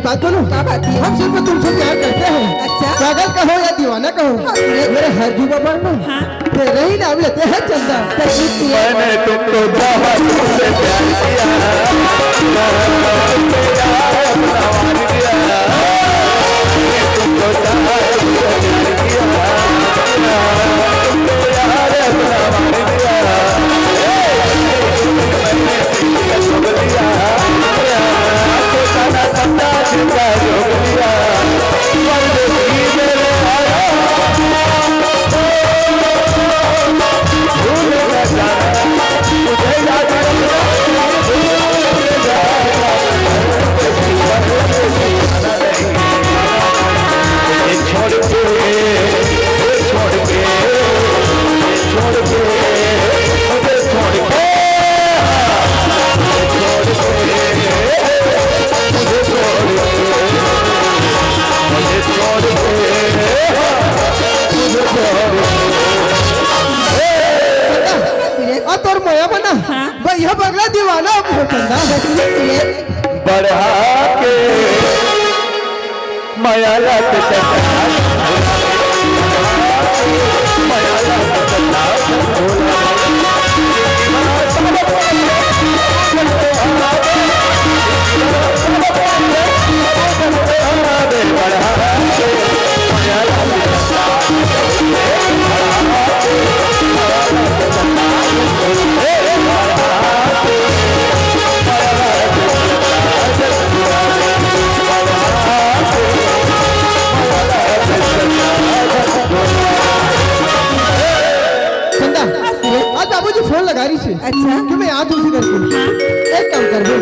बात बोलूं? क्या बात है? हम सिर्फ तुमसे प्यार करते हैं। अच्छा। पागल कहो या दीवाना कहो, हाँ, सुरेश। मेरे हर जुबा पर ना हाँ। तेरे ही नाम लेते हैं चंदा। सही किया। मैंने तुमको चाहा, तुमसे प्यार किया। तुमको चाहा, तुमसे प्यार किया। अउ तोर मोया बना, हाँ। भैया पगला दीवाना अब हो चंदा। बढ़ा के मया लग चंदा। चंदा, आज बाबूजी फोन लगा रही थी। अच्छा। कि मैं यहाँ तुलसी करके। हाँ। एक काम कर दे,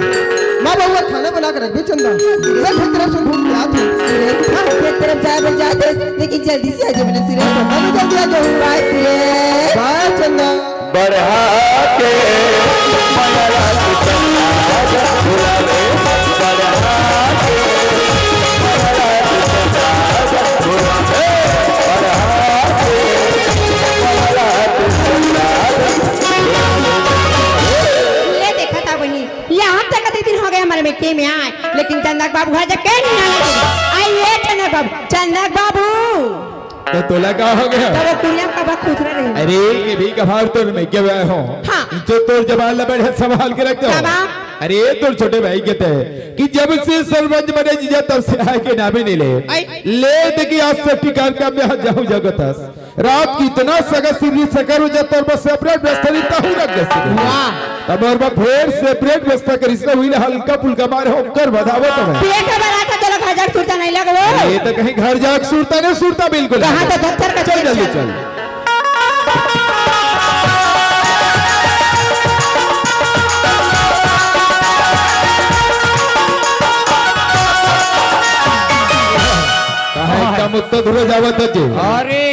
माँ बाबू खाना बना के रख दे चंदा। मैं खेत तरफ से घूम के आती हूँ। सुरेश, हाँ, खेत तरफ जाए बर जाते, लेकिन जल्दी से आ जाए मेरे सुरेश। मैं भी जल्दी आ जाऊँ। बाय सुरेश। बाय चंदा। बढ़ा के मया लग चंदा, बढ़ा के मया लग चंदा, बढ़ा के मया लग चंदा। ले देखा था बहिनी, यहाँ तक कतक दिन हो गए हमारे मिट्टी में आए, लेकिन चंदा के बाबू घर जाके नहीं आए। आई ये चंदा के बाबू, चंदा के बाबू। तो तोला का हो गया? तो वो कुड़िया का बात पूछ रहे हैं। अरे, ये भी कभार तो मैं क्या आया हूँ? हाँ। जो तोर जबान ला बढ़िया संभाल के रख दो। का बात? अरे, तोर छोटे भाई कहते हैं कि जब से सरपंच बने जीजा, तब से आए के नाम ही नहीं ले। आई। ले देखी आज से टिकान का मैं जाऊँ जगत हस। रात की इतना सगा सिरी सकर हो जाता और बस separate व्यवस्था नहीं, ताहू रख दे सिरी। वाह। तब और बा फेर separate व्यवस्था करिस ना, हुई ले हल्का फुल्का मारे ओकर बतावत हवं। पेट में बरात है, चलो घर जाके सुरता नहीं लगो। ये तो कहीं घर जाके सुरता नहीं, सुरता बिल्कुल कहाँ नहीं। तो दफ्तर का चल, चेंज जल्दी चल। चल। कहाँ एकदम उत्तर धुरे जावत है जी। अरे,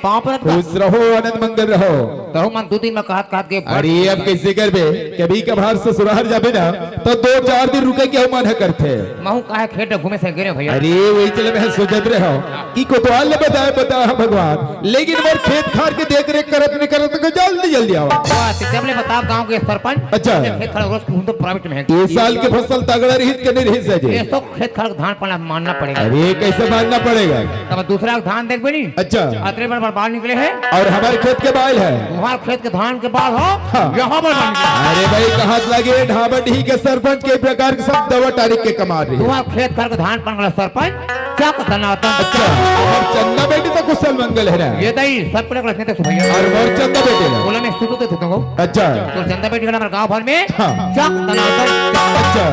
पाँव परत खुश रहो, आनंद मंगल रहो। तहु मन दू दिन में कहत कहत के बढ़ अरे, अब कैसे करबे? कभी कभार ससुराल जाबे ना, तो दो चार दिन रुके के मन ह करथे। महू काहे खेत घूमे से गिरे भैया? अरे, वही चले मैं सोचत रहे हो कि कोतवाल ने बताया, बताया भगवान, लेकिन मोर खेत खार के देख रेख करत नहीं करत के जल्दी जल्दी आवा। वाह, ते जब ले बता गांव के सरपंच, अच्छा। खेत खार रोज घूम तो प्राइवेट में है। इस साल के फसल तगड़ा रही के नहीं रही सजे? ये तो खेत खार धान पाना मानना पड़ेगा। अरे, कैसे मानना पड़ेगा? तब दूसरा धान देख बनी। अच्छा। अतरे बड़ बड़ बाल निकले हैं। और हमारे खेत के बाल है। तुम्हारे खेत के धान के बाल हो, हाँ। यहाँ पर बन गया। अरे भाई, कहा लगे ढाबा ढी के सरपंच के प्रकार के सब दवा टारिक के कमा रही है। तुम्हारे खेत घर के धान पान वाला सरपंच, क्या पता ना आता। अच्छा, और चंदा बेटी तो कुशल मंगल है ना? ये दई, सब कुछ रखने थे भैया। और मोर चंदा बेटी ना? बोला मैं सुतू तो तुमको। अच्छा। तो चंदा बेटी का नंबर गाँव भर में, हाँ। क्या पता ना आता। अच्छा।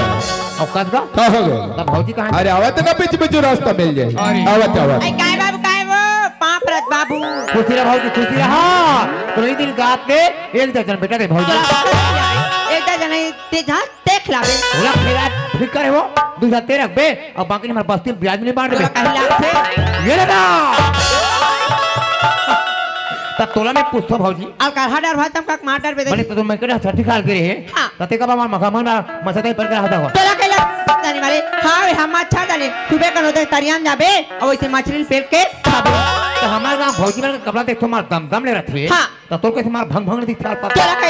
और कद का? का हो गए? तब भौजी कहाँ? अरे, आवत ना बीच बीच रास्ता मिल जाए। अरे। आवत, आवत। अरे, काय बाबू, काय वो? पाँव परत बाबू। खुशी रहा भौजी, खुशी रहा। तो नहीं दिन गात में एक दर्जन बेटा दे भौजी। एक दर्जन नहीं, ते जा, ते खिलावे। बोला, फिर आज फिर करे वो, दूसरा ते रख बे, और बाकी हमारे बस्ती में ब्याज में नहीं बांट दे। बोला, कहीं लाग थे। ये लगा। तब तोला मैं पूछता भौजी। अब कहा डर भाई, तब का मार डर बे बोले, देखी। तो तुम मैं कह रहा, छठी खाल के रहे। हाँ। तते का बाबा मखा मंगा मसदई पर के रहता हो। तोला के लग जाने वाले। हाँ रे, हम अच्छा जाने। सुबह कनो दे तरियान जाबे, और वैसे मछली पेट के खाबे। तो हमारे गाँव भौजी बन के कपड़ा देख, तुम्हारा दम दम ले रखे। हाँ। तो तोर कैसे मार भंग भंग दिखता है? तोला के,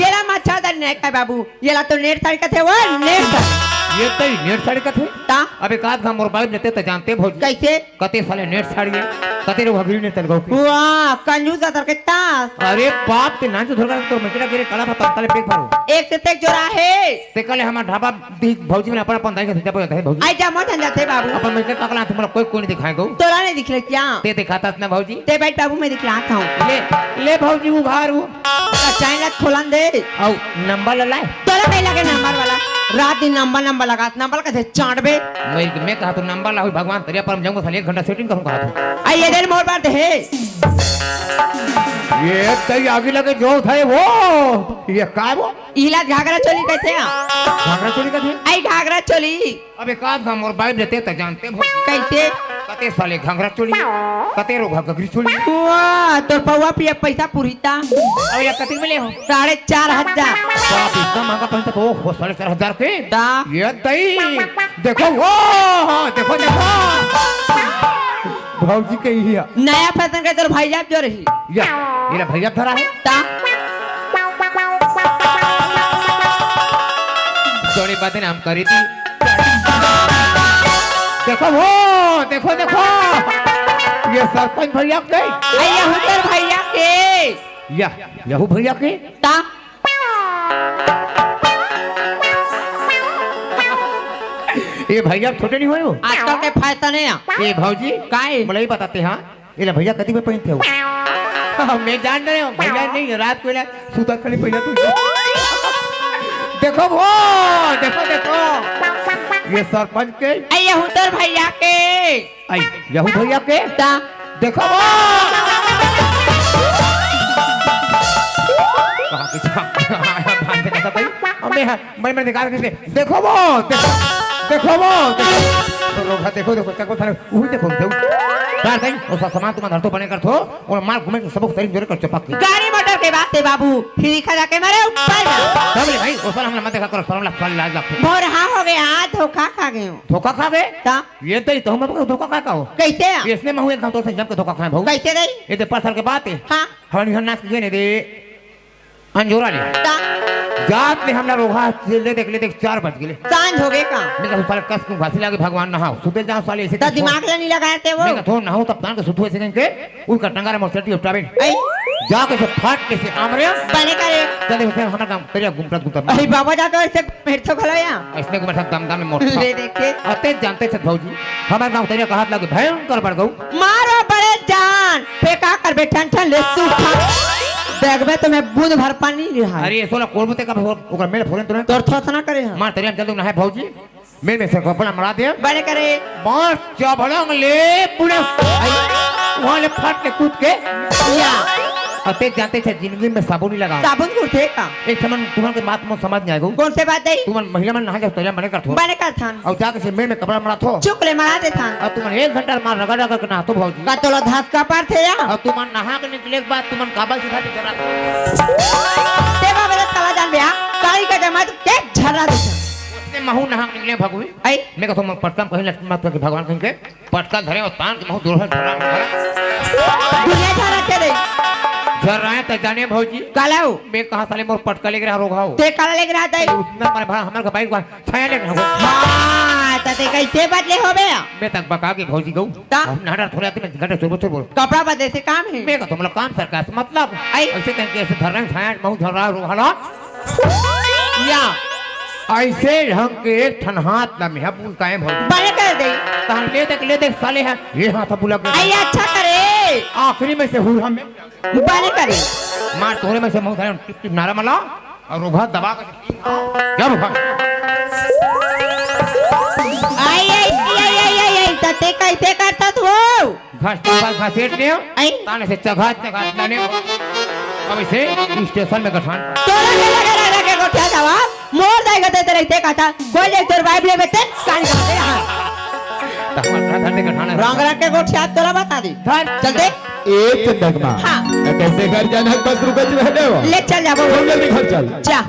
ये ला मच्छरदानी नहीं खाए बाबू, ये ला तो नेट साड़ी का थे वो, नेट साड़ी। ये तई नेट साड़ी कथे? ता? अबे का था मोर बाइब ने ते त जानते भौजी। कैसे? कते साले नेट साड़ी है, कते रो घघरी ने तलगो के। वाह, कंजूस अतर के तास। अरे बाप के नाम तो धरका तो मैं किला गिरे कला था तले पेट भरो। एक से तेक जोरा है। ते कले हमार ढाबा दी भौजी ने अपन अपन दाई के जब है भौजी। आई जा मत जाते बाबू। अपन मैं के पकला तुम लोग कोई कोई नहीं दिखाए गो। तोला नहीं दिखले क्या? ते दिखाता ना भौजी। ते बैठ बाबू, मैं दिखलाता हूँ। ले, ले भौजी उघार हूँ। चाइना खोलन दे। आउ, नंबर ला लाए। तोला कहीं लगे नंबर वाला? रात दिन नंबर, नंबर लगा, नंबर कैसे चांटबे? मैं, मैं कहा तू नंबर ला, हुई भगवान तरिया पर हम जाऊंगा, साले एक घंटा सेटिंग करूंगा तू। आ, ये दे मोर बात है। ये तई आगे लगे जो था वो, ये काय वो? इला घाघरा चोली कैसे आ? घाघरा चोली कैसे? आई घाघरा चोली। अबे का था मोर बाइब ने ते त जानते भौजी। कैसे? कते साले घाघरा चोली, कते रो घाघरी चोली। वाह, तोर पौवा पिए पैसा पुरहिता। अब ये कतिक में ले हो? साढ़े चार हजार। बाप, इतना महंगा पहनते हो, हो साढ़े चार हजार के? दा। ये दई, देखो वो, हाँ, देखो, देखो। भौजी कही है। नया फैशन के तोर भैया जो रही। या, ये भैया धरा है। ता? सोनी बातें नाम करी थी। देखो वो, देखो, देखो। ये सरपंच भैया के। अरे, ये हुतर भैया के। या, यहू भैया के। ता? ये भैया छोटे नहीं हुए हो? आजकल के फैशन है। ये भौजी, काहे? मला ही बताते हाँ। एला भैया कति में पहिनथे हो? मैं जान रहे हो, भैया नहीं है, रात को एला सूता खाली पहिना तू। देखो वो, देखो, देखो। ये सरपंच के। अरे, ये हुतर भैया के। आई, यहू भैया के। ता। देखो वो। कहाँ के छाप? भाई, देखो भाई। अब मैं मैं, मैं निकाल के दे-, देखो वो, देखो, देखो वो, देखो। तो रोका, देखो, देखो, चक्को थाने, उही देखो, देखो। यार, नहीं, उसका सामान तुम अंदर तो बने कर थो, और मार घूमे तो सबक तरीम जोरे कर चपक के। गाड़ी मोटर के बात है बाबू, फिर खा जाके मारे ऊपर में। तब ले भाई, उस पर हमने मत देखा करो, शर्म लग, शर्म लाज लगती। भोरहा हो गया, धोखा खा गए हो। धोखा खा गए? ता? ये तो ही तो हम आपको धोखा खा का हो। कैसे? ये इसने महू एक घंटों से जम के धोखा खाए भाऊ। कैसे रही? ये तो पाँच साल के बात है। हाँ। हमारे यहाँ नाच के गए ने दे। अंजोरा ले। ता? जात ले हमला रोहा ले देख, ले देख, चार बज गेले। सांझ हो गए का? मैं कहा, "साले कस के घासी लागे भगवान नहाओ, सुते जाओ साले ऐसे ता क्यों?" दिमाग ला नहीं लगाए थे वो। मैं कहा, "थो नहाओ तब तान के सुतू ऐसे कहीं के, उनका टंगारे मोर चड्डी उठावे।" आई। जाके से फाट के से आमरे। बने करे। चले उसे हमारा काम, तेरे घूमता घूमता। अरे बाबा जाके ऐसे मेरे तो खलाया। इसने को मेरे साथ दम दम में मोड़। ले देखे। अते जानते छत भौजी, हमारे गांव तेरे का हाथ लगे भयंकर बढ़ गऊ। मारो बड़े जान, पे का करबे ठन ठन ले सूखा। देखबे तो मैं बूंद भर पानी नहीं रहा। अरे, ये सोला कोरबू ते का ओकर मेल फोरन तुरंत। तोर थोथना करे है। मार तेरे हम जल्दी नहाए भौजी। मेल में से कपड़ा मरा दे। बड़े करे। मार चबड़ंग ले पूरे। वहाँ ले फट ले कूद के। या। अते जानते छे जिंदगी में साबुन नहीं लगा। साबुन कुर्ते का? एक ठमन तुमन के बात मोर समझ नहीं आएगो। कौन से बात है? तुमन महिला मन नहा जाओ, तोरिया मने करथो। बने करथन। अउ जाके से मेड़ में कपड़ा मराथो। चुक ले मरा देथन। अउ तुमन एक घंटा मार रगड़ रगड़ के नहाथो भौजी। का तोला धास का पार थे या? अउ तुमन नहा के निकले के बाद तुमन काबल सीधा के जरा। ते बाबा रे साला जान बे, आ? काली का जमा के झर्रा देथन। उसने महू नहा के निकले भगवी। आई। मैं कहता हूँ, पटकम कहीं लक्ष्मी माता के भगवान कहीं के। पटका धरे अउ तान के महू दूर है, झर्रा में झर्रा। दुनिया झर्रा के रे। झर्रा है त जाने भौजी। काला हो? मैं कहाँ साले मोर पटका लेके रहा रोगा हो। ते काला लेके रहा तई? उतना मारे भरा हमर का बाइक छाया लेके रहा। हाँ, त ते कैसे बदले हो बे? मैं तक बका के भौजी गऊ। ता? हम नाडर थोड़े आते मैं घंटे चोर चोर बोल। कपड़ा बदले से काम है। मैं का तुम लोग काम सरकार से मतलब। आई। ऐसे कहीं के ऐसे धर्रा छाया महू झर्रा रोगा ला। या। ऐसे ढंग के एक ठन हाथ ला मेहा बुल कायम हो। बने कर दे। तहां ले देख, ले देख साले है। ये हाथ बुला के। आई अच्छा करे। आखिरी में से हुरहा में। बने करे। मार तोरे में से मुंह धरे टिप टिप नारा मला और रोघा दबा के। क्या रोघा? आई, आई, आई, तते कैसे करता तू? घास के पास घासेट ले, आई। ताने से चघा, चघा, ताने। अब इसे स्टेशन में गठान। तोरा के लगे रह, रह के गोठिया जावा, मोर दाई गते तेरे इते काटा, कोई ले तोर बाइब ले बेटे, कान खाते रहा। तब अपना धरने गठान है। रंग रंग के गोठिया तोरा बता दी। धर। चलते। ए चंदकमा। हाँ। कैसे घर जाना है, बस रुको, रहने हो। ले चल जा, बोल। चल जल्दी घर चल। जा।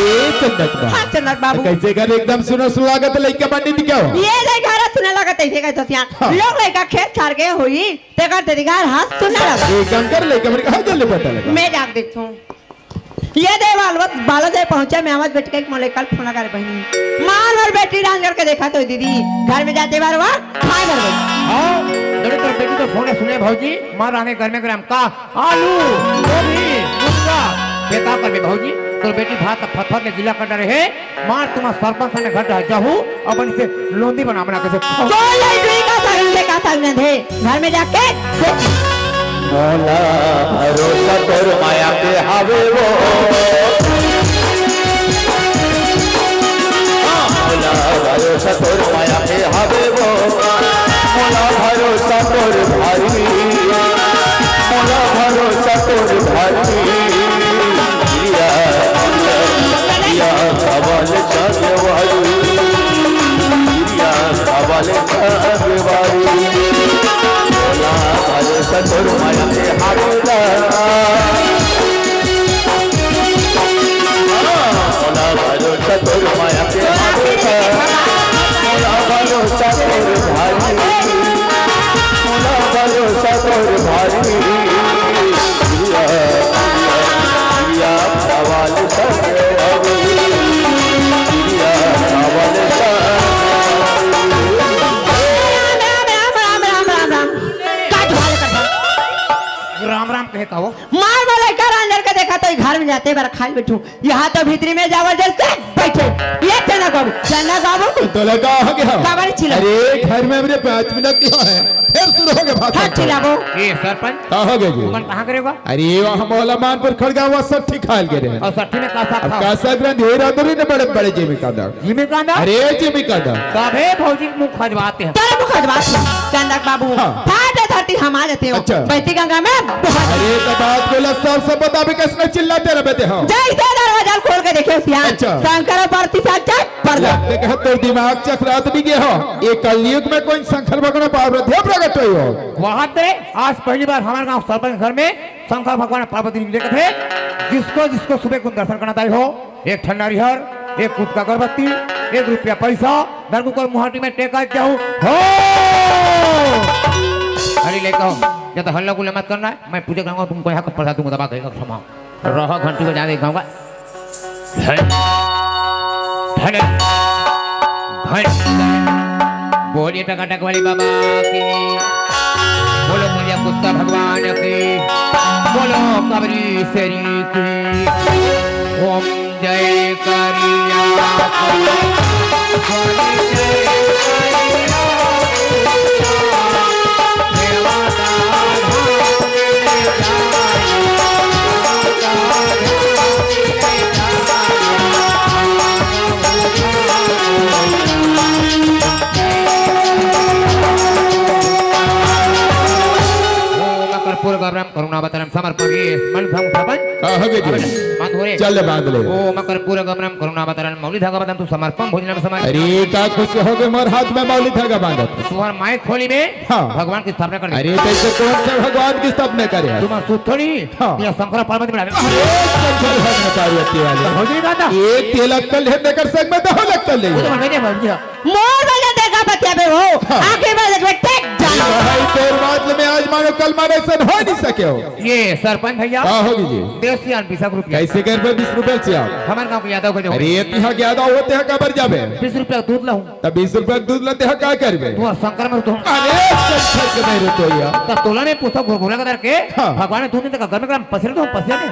ए चंदक बा। हाँ, चंदक बाबू। कैसे घर एकदम सुनो सुहागत लइका बानी थी क्या हो? ये रे घर सुने लगा तइसे कहे तो सियान। हाँ। लोग लइका खेत खार गे होही, तेकर तेरी घर हाथ सुने लगा। ए, कंकर लइका मेरे कहाँ जल्दी पता लगा? मैं जाके देखथूं। ये दे बाल-, बाला दे पहुंचा, मैं आवाज बैठ के एक मोले कल फोन करे बहिनी। मार मार बेटी रांझ करके देखा तो दीदी, घर में जाते बार वा, खाए घर में। हाँ, मेरे तो बेटी तो फोन सुने भौजी, मार आने घर में गरम का आलू, गोभी, मुनगा, बेकार कर दे भौजी। तोर बेटी भात फतफत ले गीला कर डरे हे। मार तुम्हार सरपंच ने घर डहर जाहू, अपन से लोंदी बना बना के से खाओ। चल, ये दुई का सागन दे, का सागन दे। घर में जाके देख। मोला भरोसा तोर माया के हावे वो। हाँ, मोला भरोसा तोर माया के हावे वो। मोला भरोसा तोर भारी, मोला भरोसा तोर भारी। प्रिया, प्रिया, प्रिया, सवाल संगवारी। प्रिया, सवाल संगवारी। मोला भरोसा तोर माया के हावेला। मोला भरोसा तोर माया के हावेला। मोला भरोसा तोर भारी। मोला भरोसा तोर भारी। प्रिया, प्रिया, प्रिया, सवाल संगवारी। प्रिया, सवाल संगवारी। राम, राम, राम, राम, राम, राम। का जुगाड़ करबो? राम राम कहे का वो? मार वाला का अंदर के देखा तो घर में जाते बार खाए बैठू। यहाँ तो भीतरी में जावल जल से बैठे। ये चना बाबू, चना बाबू। तोला का हो गया? काबर चिल्ला? अरे, घर में मेरे पाँच मिनट ही है, फिर शुरू हो गया भाषण। हाँ, चिल्लाबो। ए, सरपंच। का हो गया जी? तुमन कहाँ करे होगा? अरे, वहाँ मौला मानपुर खड़गा, वहाँ सब ठीक हाल करे हैं। और सट्ठी में का साग अब खाओ? का साग रंध हे रात रे ने बड़े, बड़े जेमे कांदा। जेमे कांदा? अरे, जेमे कांदा। तबे भौजी के मुंह खजवाते हैं। तेरे मुंह खजवाते हैं, चंदक बाबू। हाँ। फाटे धरती हम आ जाते हो। अच्छा। बहती गंगा में बहुत अरे, तो बात बोला, सब, सब बताबे, कैसने चिल्लाते रहे बेटे हो? जैसे दरवाजा खोल के देखे सियान। अच्छा। शंकर और पार्वती साथ जाए, पर जा। लगते कहे तो दिमाग चकरात नहीं गया हो। ये कलयुग में कोई शंकर भगवान पार्वती प्रकट हुई हो? वहाँ पे आज पहली बार हमारे गांव सरपंच घर में शंकर भगवान पार्वती जी लेकर थे, जिसको, जिसको सुबह को दर्शन करना ताई हो, एक ठंडा रिहर, एक कुट का अगरबत्ती, एक रुपया पैसा, धर्म को मुहाटी में टेका जाऊं हो। अरे लेकर आओ, ज्यादा हल्ला गुल्ला मत करना है, मैं पूजा करूंगा, तुमको यहाँ का प्रसाद दूंगा, दबा के रखो, समाओ। रहो, घंटी बजा दे गाऊंगा। धन, धन, धन। बोलिए टकाटक वाली बाबा की, बोलो बोलिए कुत्ता भगवान की, बोलो कबरी शेरी की। ओम जय करिया। ओम कर्पूर गौरम करुणावतारम समर्पये। मन भंग भवन। का हो गए जी? बांध हो रे। चल ले, बांध ले। ओम कर्पूर गौरम करुणावतारम मौली धागा बदन तू समर्पम भोजनम समर्पम। अरे, का खुशी हो गए, मोर हाथ में मौली धागा बांधत। तुम्हार माय खोली में हाँ। भगवान की स्थापना कर दी। अरे, तैसे कौन से भगवान की स्थापना करे है? तुम्हार सुत थोड़ी। हाँ। या शंकर पार्वती बना दे। अरे, शंकर भगवान पार्वती वाले। भौजी का था। एक तेल अक्कल है, देकर संग में दहो लक्कल ले। वो तो भौजी है, भौजी है। मोर वाला देखा बतिया बे हो। हाँ। आखिर में देख बे, टेक जान। भाई, तोर बात ले मैं आज मानो कल मानो ऐसा हो नहीं सके हो। ये सरपंच भैया। का होगी जी? देसी आन बीस रुपया। कैसे कर बे बीस रुपया से आप? हमारे गांव के यादव को जो अरे, ये तिहा के यादव होते हैं, काबर जाबे? बीस रुपया दूध लाऊं। तब बीस रुपया दूध लाते हैं, का करबे? तू शंकर में तो अरे, शंकर के नहीं रहते हो यार। तब तोला में पूछा घुरघुरा करके हाँ। भगवान ने दूध नहीं देखा, घर में गरम पसरे तो पसरे नहीं।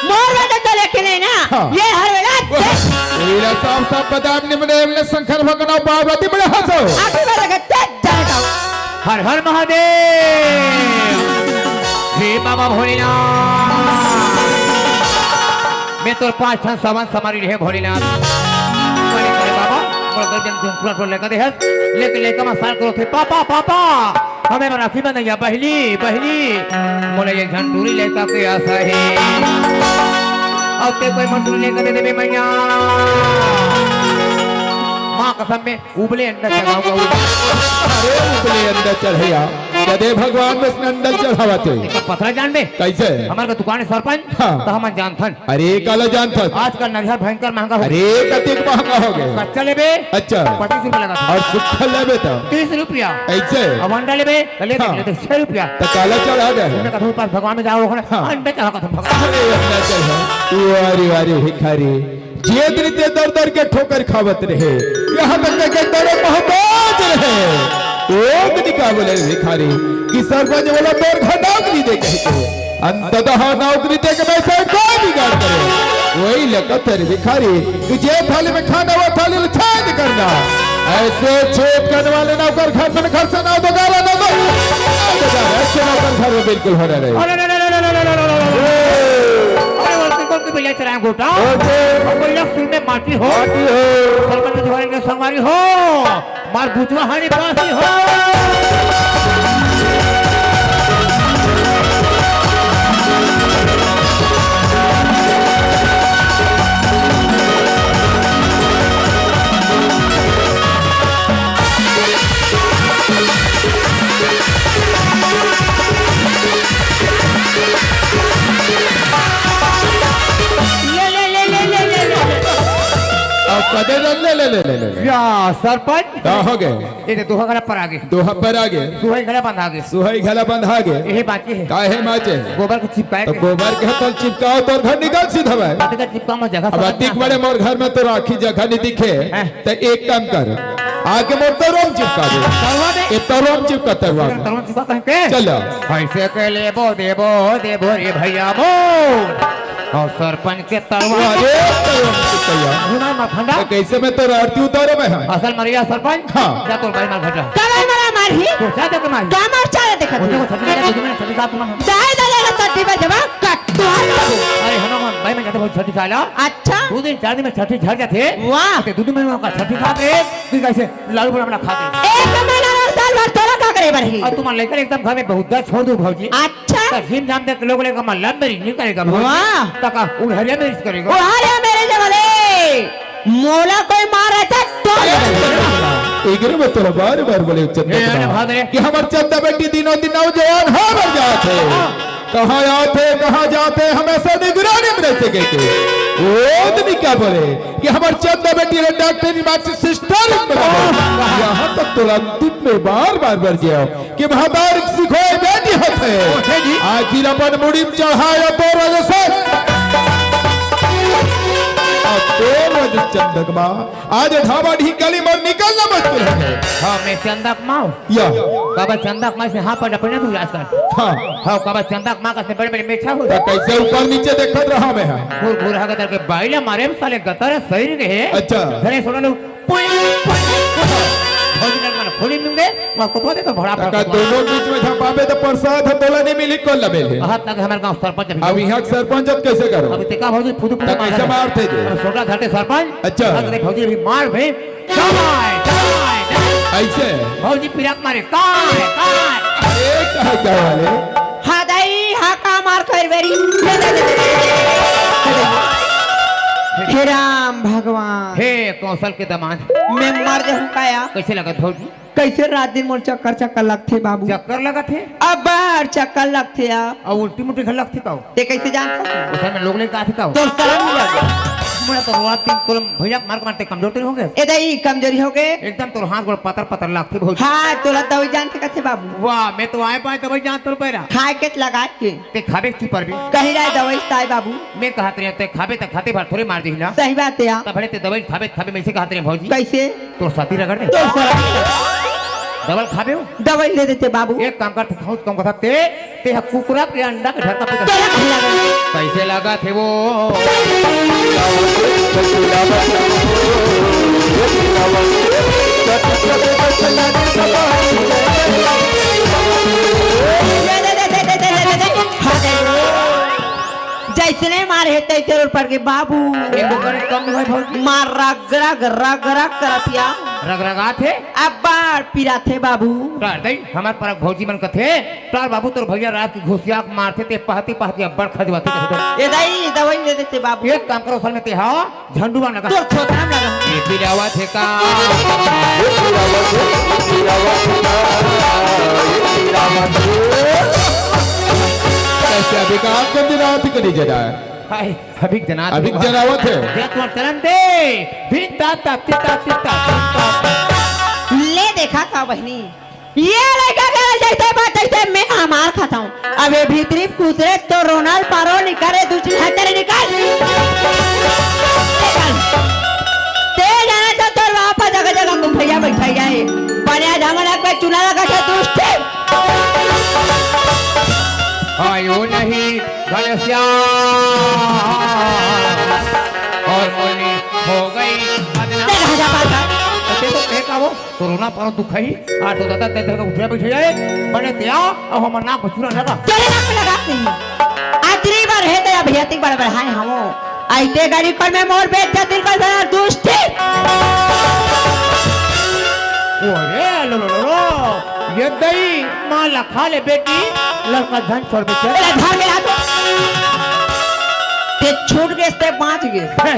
मोर वाला तो लेके नहीं ना, हाँ। ये हर वेला देख। वेला साफ साफ बदाम निमने, हमने शंकर भगवान और पार्वती बड़े हंसो। आगे वाला का तेज जाने का। हर हर महादेव। हे बाबा भोलेनाथ। मैं तोर पाँच ठन सावन समारी रहे भोलेनाथ। अरे, अरे बाबा, मोर गर्दन तुम पूरा टोल लेकर दे हस। लेकिन लेकर मैं साल करो थे, "पापा, पापा, हमें राखी बंधैया, बहली, बहली।" मोला ये झन टूरी लेकर के आशा है। अब ते कोई मन टूरी लेकर दे देबे मैया। माँ कसम में उबले अंडा चढ़ाऊंगा, उबले। अरे उबले अंडा चढ़ैया, अरे भगवान में अंडल चढ़ावत हे। पथरा जान बे। कैसे? हमर का दुकान हे सरपंच। हाँ। त हमन जानथन। अरे काला जानथन। आजकल नरियर भयंकर महंगा हो गे। अरे कतेक महंगा हो गे। कच्चा लेबे। अच्छा। पच्चीस रुपया लगा। अउ सूखा लेबे त। तीस रुपया। ऐसे? अउ अंडा लेबे। त ले हाँ। दे, ले दे, छह रुपया। त काला चढ़ा दे। मैं कहूँ पास भगवान में जाओ, हाँ। अंडे चढ़ा कहूँ भगवान। अरे अंडा चढ़ा। वारी वारी भिखारी। जेतनी ते दर दर के ठोकर खावत रहे, यहाँ तक के दर मोहताज रहे। ओ दिन का बोले भिखारी कि सरपंच बोला तोर घर नौकरी दे कह के, अंततः नौकरी दे के मैं से कोई बिगाड़ करे। वही लकत है भिखारी कि जे थाली में खाना वो थाली में छेद करना। ऐसे छेद करने वाले नौकर घर में घर से ना दो गाला ना दो। ऐसे नौकर घर में बिल्कुल होना नहीं। अरे, अरे, अरे, अरे, अरे, वो बिल्कुल की बिल्ला चराए गोटा। ओके। और कोई लक्ष्मी में माटी हो। माटी हो। सरपंच तुम्हारे के संगवारी हो। मार बुझवा हरी पासी हो। ले, ले, ले, ले, ले, ले, ले। अब कदे रन ले, ले, ले, ले, ले, ले। या, सरपंच। का हो गए? ये तो दोहा घला पर आगे। दोहा पर आगे। सुहाई घला बंधा गे। सुहाई घला बंधा गे। यही बाकी है। काहे माचे? गोबर के चिपकाए तो के। गोबर के तल चिपकाओ, तोर घर निकल सीधा भाई। बाकी का चिपका में जगह अब सब अतिक ना बड़े मोर घर में तो राखी जगह नहीं दिखे। हैं? तो एक काम कर, आके मोर तरुआ में चिपका दे। तरुआ दे। ये तरुआ में चिपका, तरुआ में। तरुआ चिपका कहीं के? चलो। कैसे के लेबो, देबो, देबो रे भैया बो। और सरपंच के तरुआ। अरे, तरुआ में चिपका। हुना मखंडा। तो कैसे मैं तो आरती उतारो मैं, हाँ? असल मरिया सरपंच। हाँ। जा तोर भाई मार भटा। का भाई मारा मारही? तो जा तो के मार। का मार चाले देखत मुझे ही? को छठी का, तुमने छठी का, तुमने। जाए दे ले छठी पे जमा कट तो। अरे, हनुमान भाई, मैं जाते बहुत छठी का ला। अच्छा। दो दिन, चार दिन में छठी झड़ जाते। वाह। ते दो दिन में का छठी खा के, तू कैसे लालू बड़ा बड़ा खा दे। एक महीना और साल भर तोला का करे बरही? और तुम्हारे लेकर एकदम घर में बहुत दर्द छोड़ दो भौजी। अच्छा। तो जिम जाम देख लोग लेकर मल्ला मेरी नहीं करेगा भौजी। वाह। तका उड़हरिया मेरी करेगा। उड़हरिया मेरी जब बोले, मोला कोई मार रहता तो। इगरे में तोला बार बार बोले चंदा ए, अरे बेटा, भाग रे। कि हमर चंदा बेटी दिनों दिन नौजवान हो मर जात हे। कहाँ आत हे, कहाँ जात हे, हमेशा निगरानी में रह सके थे। वो आदमी क्या बोले कि हमर चंदा बेटी रे डॉक्टरी मार से सिस्टर में बोले। यहाँ तक तोला अंतिम में बार बार बर गया कि महतारी सिखोए बेटी होते। होते जी। आखिर अपन मुड़ी में चढ़ाया तो राजस्थान। अब तो राजस्थान चंदकमा आज ढाबा ढीक गली मर निकलना मुश्किल है। हाँ, मैं चंदा कमाऊं। या। बाबा चंदा कमाई से हाँ पर अपने तू आजकल। हाँ। हाँ, बाबा चंदा कमा का से बड़े बड़े मेछा हो। तो कैसे ऊपर नीचे देखत रहा मैं, हाँ। घूर घूर हा गतर के बाइला मारे में साले गतर सही रहे। अच्छा। घरे सुन लो। पुई, पुई, पुई। भोजन करना, खोली दूंगे। मैं को बोले तो भड़ा तका भड़ा दोनों बीच में झपाबे तो प्रसाद हम बोला नहीं मिली, कौन लबे ले? हाथ लगे हमारे गांव सरपंच अभी। अब यहाँ सरपंच अब कैसे करो? अभी ते का भौजी फुदू फुदू तक कैसे मार मारते थे? अरे छोटा घाटे सरपंच। अच्छा। अरे भौजी अभी मार भी। जमाए, जमाए, जमाए। ऐसे? भौजी पिराक मारे। काय, काय। अरे, काय, काय वाले? हा दाई, हा का मार कर बेरी। हे राम भगवान। हे कौशल के दामाद। मैं मर जाहूं काया? कैसे लगत भौजी? कैसे रात दिन मोर चक्कर चक्कर लगथे बाबू? चक्कर लगत हे? अब्बड़ चक्कर लगथे आ। अउ उल्टी मुल्टी घल लगथे का? ते कैसे जानथस? ओकर में लोग ले का थे का? तोर शरम नहीं लगे? मोला तो रात दिन तोर भैया मार के मारते कमजोर तेरे होगे। ए दई कमजोरी होगे? एकदम तोर हाथ गोड़ पतर पतर लगथे बहुत। हाँ, तोला दवाई जानथे कथे बाबू। वाह, मैं तो आए पाए दवाई जान तोर पैरा। खाए के त लगाए के। ते खाबे की परबे? कही रहे दवाई ताई बाबू। मैं कहत रहे ते खाबे त खाते भर थोड़े मार देही ना। सही बात हे यार। तब भले ते दवाई खाबे त खाबे मैं से कहत रहे भौजी। कैसे? तोर साथी रगड़ दे। तोर साथी। दवाई खाबे हो? दवाई ले देते बाबू। एक काम कर, ते खाऊ कम कथा ते, ते ह कुकुरा के अंडा के ढरका पे तोला कहीं लगा। कैसे लगा थे वो? दे, दे, दे, दे। जैसने मार हे तैसे रोड पर के बाबू। एको करे कम होय भौजी। मार रग रग रग रग करत या। रग रग आथे? अब्बड़ पिराथे बाबू। कर दई, हमर परक भौजी मन कथे, "तार बाबू तोर भैया रात के घुसिया के मारथे, ते पहती पहती अब्बड़ खजवाथे," कथे तो। ए दाई, दवाई दे देते बाबू। एक काम करो, असल में ते हा झंडू बाम लगा। तोर छोकरा में लगा। ये पिलावत हे का? ये पिलावत हे, ये पिलावत हे का? कैसे अभी का आप दिन रात के नहीं जना है? हाय, अभी जना अभी जना होत है। जय तुम्हार चरण दे। धिन ता ता ती ता ती ता ती ता। ले देखा का बहिनी, ये लइका के जैसे बात तैसे मैं हमार खाता हूँ। अब ये भीतरी कुतरे तो रोनल पारो निकाले, दूसरी हत्या निकाल। निकाल। ते जाना तो तोर बापा जगह जगह कुम्हैया बैठाई जाए। बनिया धामन आग पे चूना लगा के दुष्टी। आयो नहीं घनश्याम और मुनि हो गई बदनाम। देखा जा पाता। ते तो कहे का वो कोरोना पर दुख है। आ तो दादा ते घर उठे बैठे जाए। बने ते आ, अब हमर नाक में चूना लगा। तेरे नाक में लगा नहीं। आखिरी बार है तेरा भैया, तिक बड़ा बड़ा है हमो। आइते गाड़ी कर में मोर बेइज्जती कर बड़ा दुष्टी। अरे लो लो लो लो, ये दई माँ लखा ले बेटी, लड़का धन छोड़ दे। तेरा धान मिला दो। ते छूट गए, ते बाँच गए। हे।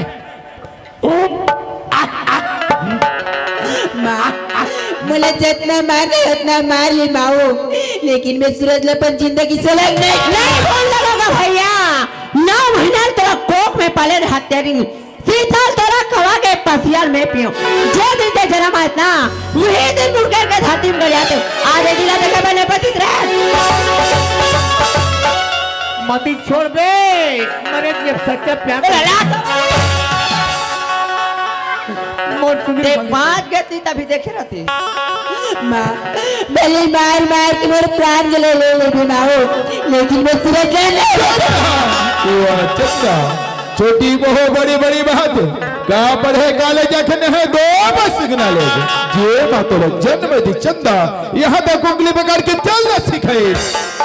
माँ, मोला जतना मारना हे, ओतना मार ले माऊ, लेकिन मैं सूरज ला अपन जिंदगी से अलग नहीं। नहीं भूल लगोगा भैया, नौ महीना तोरा कोख में पाले रहे हत्यारिन, शीतल तोरा कवा के पसियाल में पियो। जे दिन ते जन्म आत ना, वही दिन मुड़के के धरती में गड़ जाते। आज ये जिला देखे बने पतित रहे। मती छोड़ बे, मरे जे सच्चा प्यार। ए, ला तो। मोर सुनी ते मती। बाँच गए ती तभी देखे रहती। माँ, भले मार मार के मोर प्राण के ले ले ले भी माओ, लेकिन मैं सूरज ला नहीं। वाह, चंदा, छोटी बहू बड़ी बड़ी बात। का पढ़े कॉलेज अखन है दो बस knowledge। जे माँ तोर जन्म दी चंदा, यहाँ तक उंगली पकड़ के चल न सिखाई।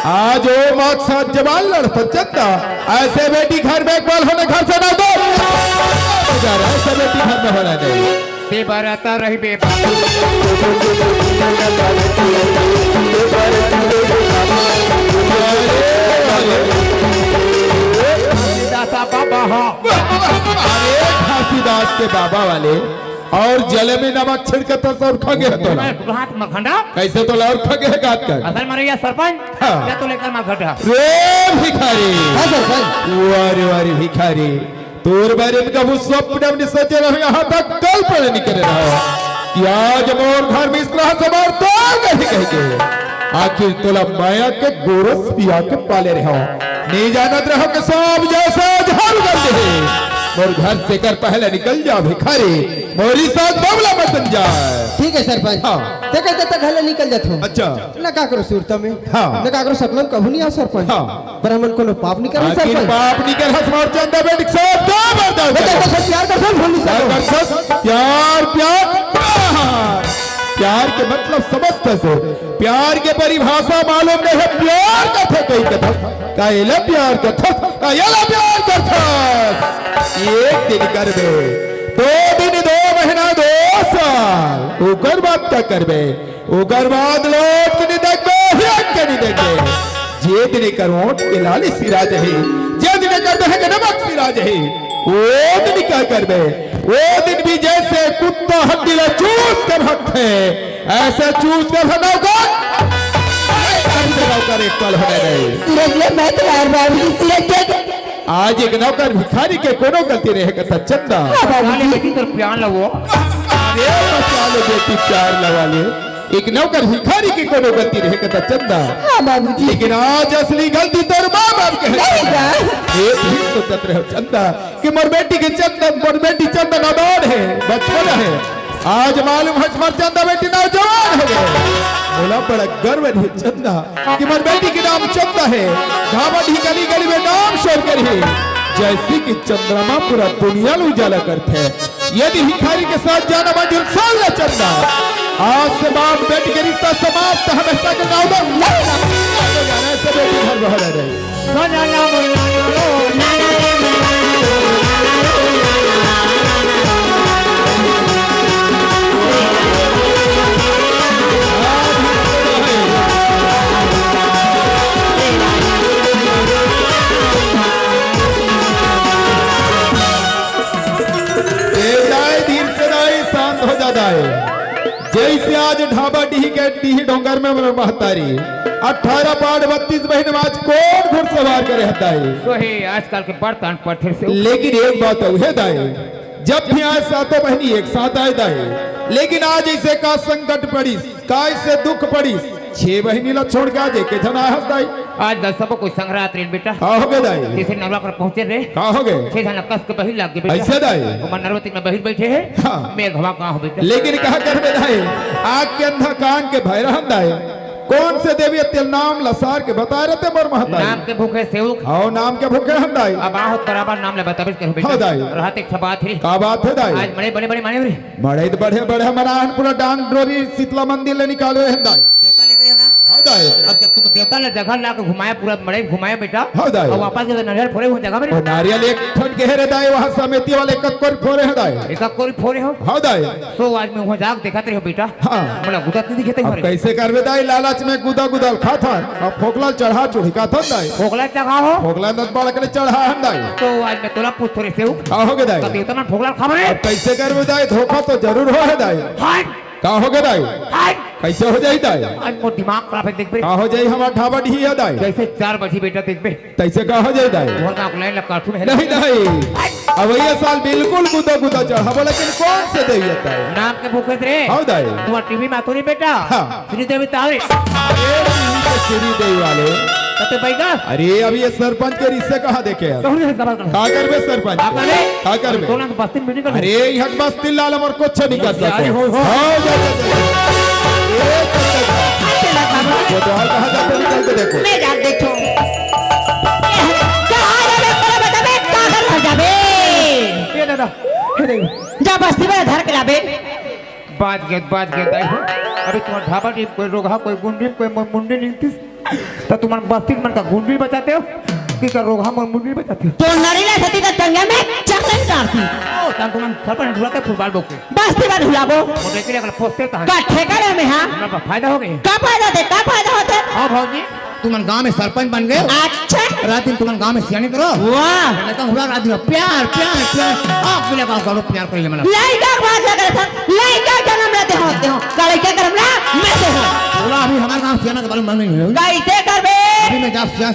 आज ओ माँ के साथ जवान लड़ पर चंदा, ऐसे बेटी घर में एक बार होने घर से ना दो। जा रहा, ऐसे बेटी घर में होना नहीं। ते बरता रही बे। दासा बाबा हो। अरे घासीदास के बाबा वाले, और जले में नमक छिड़कत हस और खगे हतो ला। मैं हाथ मखंडा। कैसे तो ला और खगे है गात कर। असल मरे या सरपंच, हाँ। या तो लेकर मखंडा। रे भिखारी। हाँ सरपंच। वारे वारे भिखारी, तोर बारे में कभू स्वप्न में नहीं सोचे रहो, यहाँ तक कल्पना नहीं करे रहो कि आज मोर घर में इस तरह से मार दो कहीं कहीं के। आखिर तोला माया के गोरस पिया के पाले रहो, नहीं जानत रहो कि सांप जैसा झाड़ू कर दे। मोर घर से कर पहले निकल जा भिखारी, मोरी साथ बावला मत बन जाए। ठीक है सरपंच। हाँ। ते कहते तक घर ले निकल जात हूँ। अच्छा। ना का करो सुरता में। हाँ। ना का करो सपना में कभू नहीं आ सरपंच। हाँ। पर हमन कोनो पाप नहीं करे आखिर सरपंच। पाप नहीं करे हस मोर चंदा बेटी के साथ का बर्दाश्त बेटा, कर। तो सब प्यार कर सब भूल नहीं कर सकते। कर सब प्यार, प्यार, प्यार। प्यार के मतलब समझत हस। प्यार के परिभाषा मालूम नहीं है। प्यार कथे कही कथस। का एला प्यार कथस, का एला प्यार कथस। एक दिन करबे, दो दिन, दो महीना, दो साल, ओकर बाद का करबे? ओकर बाद लौट के नहीं देखबे, हिरक के नहीं देखबे। जे दिन एकर ओंठ के लाली सिरा जही, जे दिन एकर देह के नमक सिरा जही, ओ दिन का करबे? ओ दिन भी जैसे कुत्ता हड्डी ला चूस के भगथे, ऐसे चूस के भगाओ कर। ऐसे नौकर एक पल होने नहीं। सूरज ले मैं तो यार बाबूजी सूरज देख। आज एक नौकर भिखारी के कोनो गलती रहे कथा चंदा। हाँ, बाबूजी। साले बेटी तोर प्यार लवो। अरे बचा ले बेटी प्यार लवा ले। एक नौकर भिखारी के कोनो गलती रहे कथा चंदा। हाँ, बाबूजी। लेकिन आज असली गलती तोर माँ बाप के है। नहीं बा। ये भी सोचत रहे चंदा कि मोर बेटी के चंदा, मोर बेटी चंदा नादान है, बचपन है। आज मालूम है मोर चंदा बेटी नौजवान हो गए। मोला बड़ा गर्व है चंदा कि मोर बेटी के नाम चंदा है। गाँव ढी गली गली में नाम शोर करी। जैसे कि चंद्रमा पूरा दुनिया ला उजाला करथे। यदि भिखारी के साथ जाना मंजूर, सुन ले चंदा। आज से बाप बेटी के रिश्ता समाप्त, हमेशा के नाम नहीं। ऐसे बेटी घर में रहे। ए दाई, धीर से दाई, शांत हो जा दाई। अइसे आज ढाबा डीह के डीह डोंगर में मोर महतारी अठारह पाठ बत्तीस बहिन में आज कोन घुड़सवार करे हे दाई। सोहे आजकल के बड़ तान पड़थे से। लेकिन एक बात अउ हे दाई, जब भी आए सातों बहिनी एक साथ आए दाई, लेकिन आज अइसे का संकट पड़िस, का अइसे दुख पड़िस, छे बहिनी ला छोड़ के आज एके झन आए हस दाई। आज दाई सबो कोई संग रात रेन बेटा। का होगे दाई? जइसे नरवा कर पहुंचे रे। का होगे? छे झन ला कस के बहिर लाग गे बेटा। अइसे दाई? ओमन नरवा तीर में बहिर बइठे हे। हाँ। मैं घवा का हो बेटा। लेकिन का करबे दाई? आँख के अंधा कान के भैरा हन दाई। कोन से देवी हे तेला नाम लसार के बताए रहिते मोर महतारी। नाम के भूखे सेवक। हव, नाम के भूखे हन दाई। अब आहूं त बराबर नाम ला बताबे करहूं बेटा। हाँ दाई। रहत एक ठा बात हे। का बात हे दाई? आज मड़ई बड़े बड़े माने रे। मड़ई त बड़े बड़े मनाए हन, पूरा डांग डोरी शीतला मंदिर ले निकाले हन दाई। देवता ले गे हे ना? हाँ दाई। अब जब तुम देवता ला जगह ला के घुमाए, पूरा मड़ई घुमाए बेटा। हाँ दाई। अउ वापस गे त नरियर फोरे हन जगह में। अउ नरियर एक ठन गे हे रे दाई, उहाँ समिति वाले एक कोरी फोरे हन दाई। एक कोरी फोरे हो? हाँ दाई। सो आज मैं उहाँ जाके देखत रहेंव बेटा। हाँ। मोला गुदा नइ दिखे ते अब हरे। कइसे करबे दाई, लालच में गुदा गुदा ल खाथन, अब फोकला ल चढ़ा चुढ़ी खाथन दाई। फोकला चढ़ा हो? फोकला नत बालक ले चढ़ा हन दाई। तो आज मैं तोला पूछथों रे सेवक। का होगे दाई? तो देवता मन फोकला खाबे रे। अब कइसे करबे दाई, धोखा तो जरूर होहे दाई। हट। का होगे दाई? हट। कइसे हो जाही दाई? आज मोर दिमाग खराब हे, देखबे। का हो जाही, हमर ढाबा डीह हे दाई। जइसे चार बजही बेटा, देखबे। तइसे का हो जाही दाई? तोर गाँव के लाइन ला काटहूं मैं। नहीं दाई, अवइया साल बिल्कुल गुदा गुदा चढ़ाबो, लेकिन कोन से देवी हे दाई? नाम के भूखे रे। हव दाई। तुम्हार टीवी में आथों रे बेटा। हाँ। श्रीदेवी तारे। अरे, टीवी के श्रीदेवी वाले। कते बैठा? अरे, अभी ये सरपंच के रिश्ते कहाँ देखे यार? तोहरे से सवाल कर। का करबे सरपंच? का करबे? का करबे? तोला तो बस्ती में नहीं कर। अरे, यहाँ बस्ती लाल हमर कुछ नहीं कर सकते। अरे, हो, हो। हाँ, जा, जा, जा। ए, चल, चल, चल। वो तो हाल कहाँ जाते निकल के देखो। मैं जा देखो। कहाँ जाबे, तोला बताबे, का घर भर जाबे? ए दादा, हे देखो। जा बस्ती में धर के लाबे। बाज गे, बाज गे दाई हो। अभी तुम्हार ढाबा डीह कोई रोगहा, कोई गुंडी, कोई मोर मुंडी निकतिस, त तुमन बस्ती मन का गुंडी बचाते हो कि का रोगहा मोर मुंडी बचाते हो? तो नरी ला सती का टंगिया में चकन काटती। ओ, तन तुमन सरपंच ढुलाते फुटबॉल बोके। बस्ती में ढुलाबो। मोटे के लिए अगला पोस्टर कहाँ? का ठेका ले में, हाँ? हमरा फायदा होगे। का फायदा होथे, का फायदा होथे? हाँ भौजी। तुमन गांव में सरपंच बन गए हो। अच्छा। रात दिन तुमन गांव में सियानी करो। वाह। नहीं तो हुआ रात दिन प्यार, प्यार, प्यार। आप मिले गांव गांव प्यार करिए मतलब। लइका के बात लगा था, लइका जन्म लेते होते हो। का लइका करम ना, मैं से हो। बोला अभी हमारे गांव सियाना के बारे में नहीं है। कइसे करबे? अभी मैं जा सियाना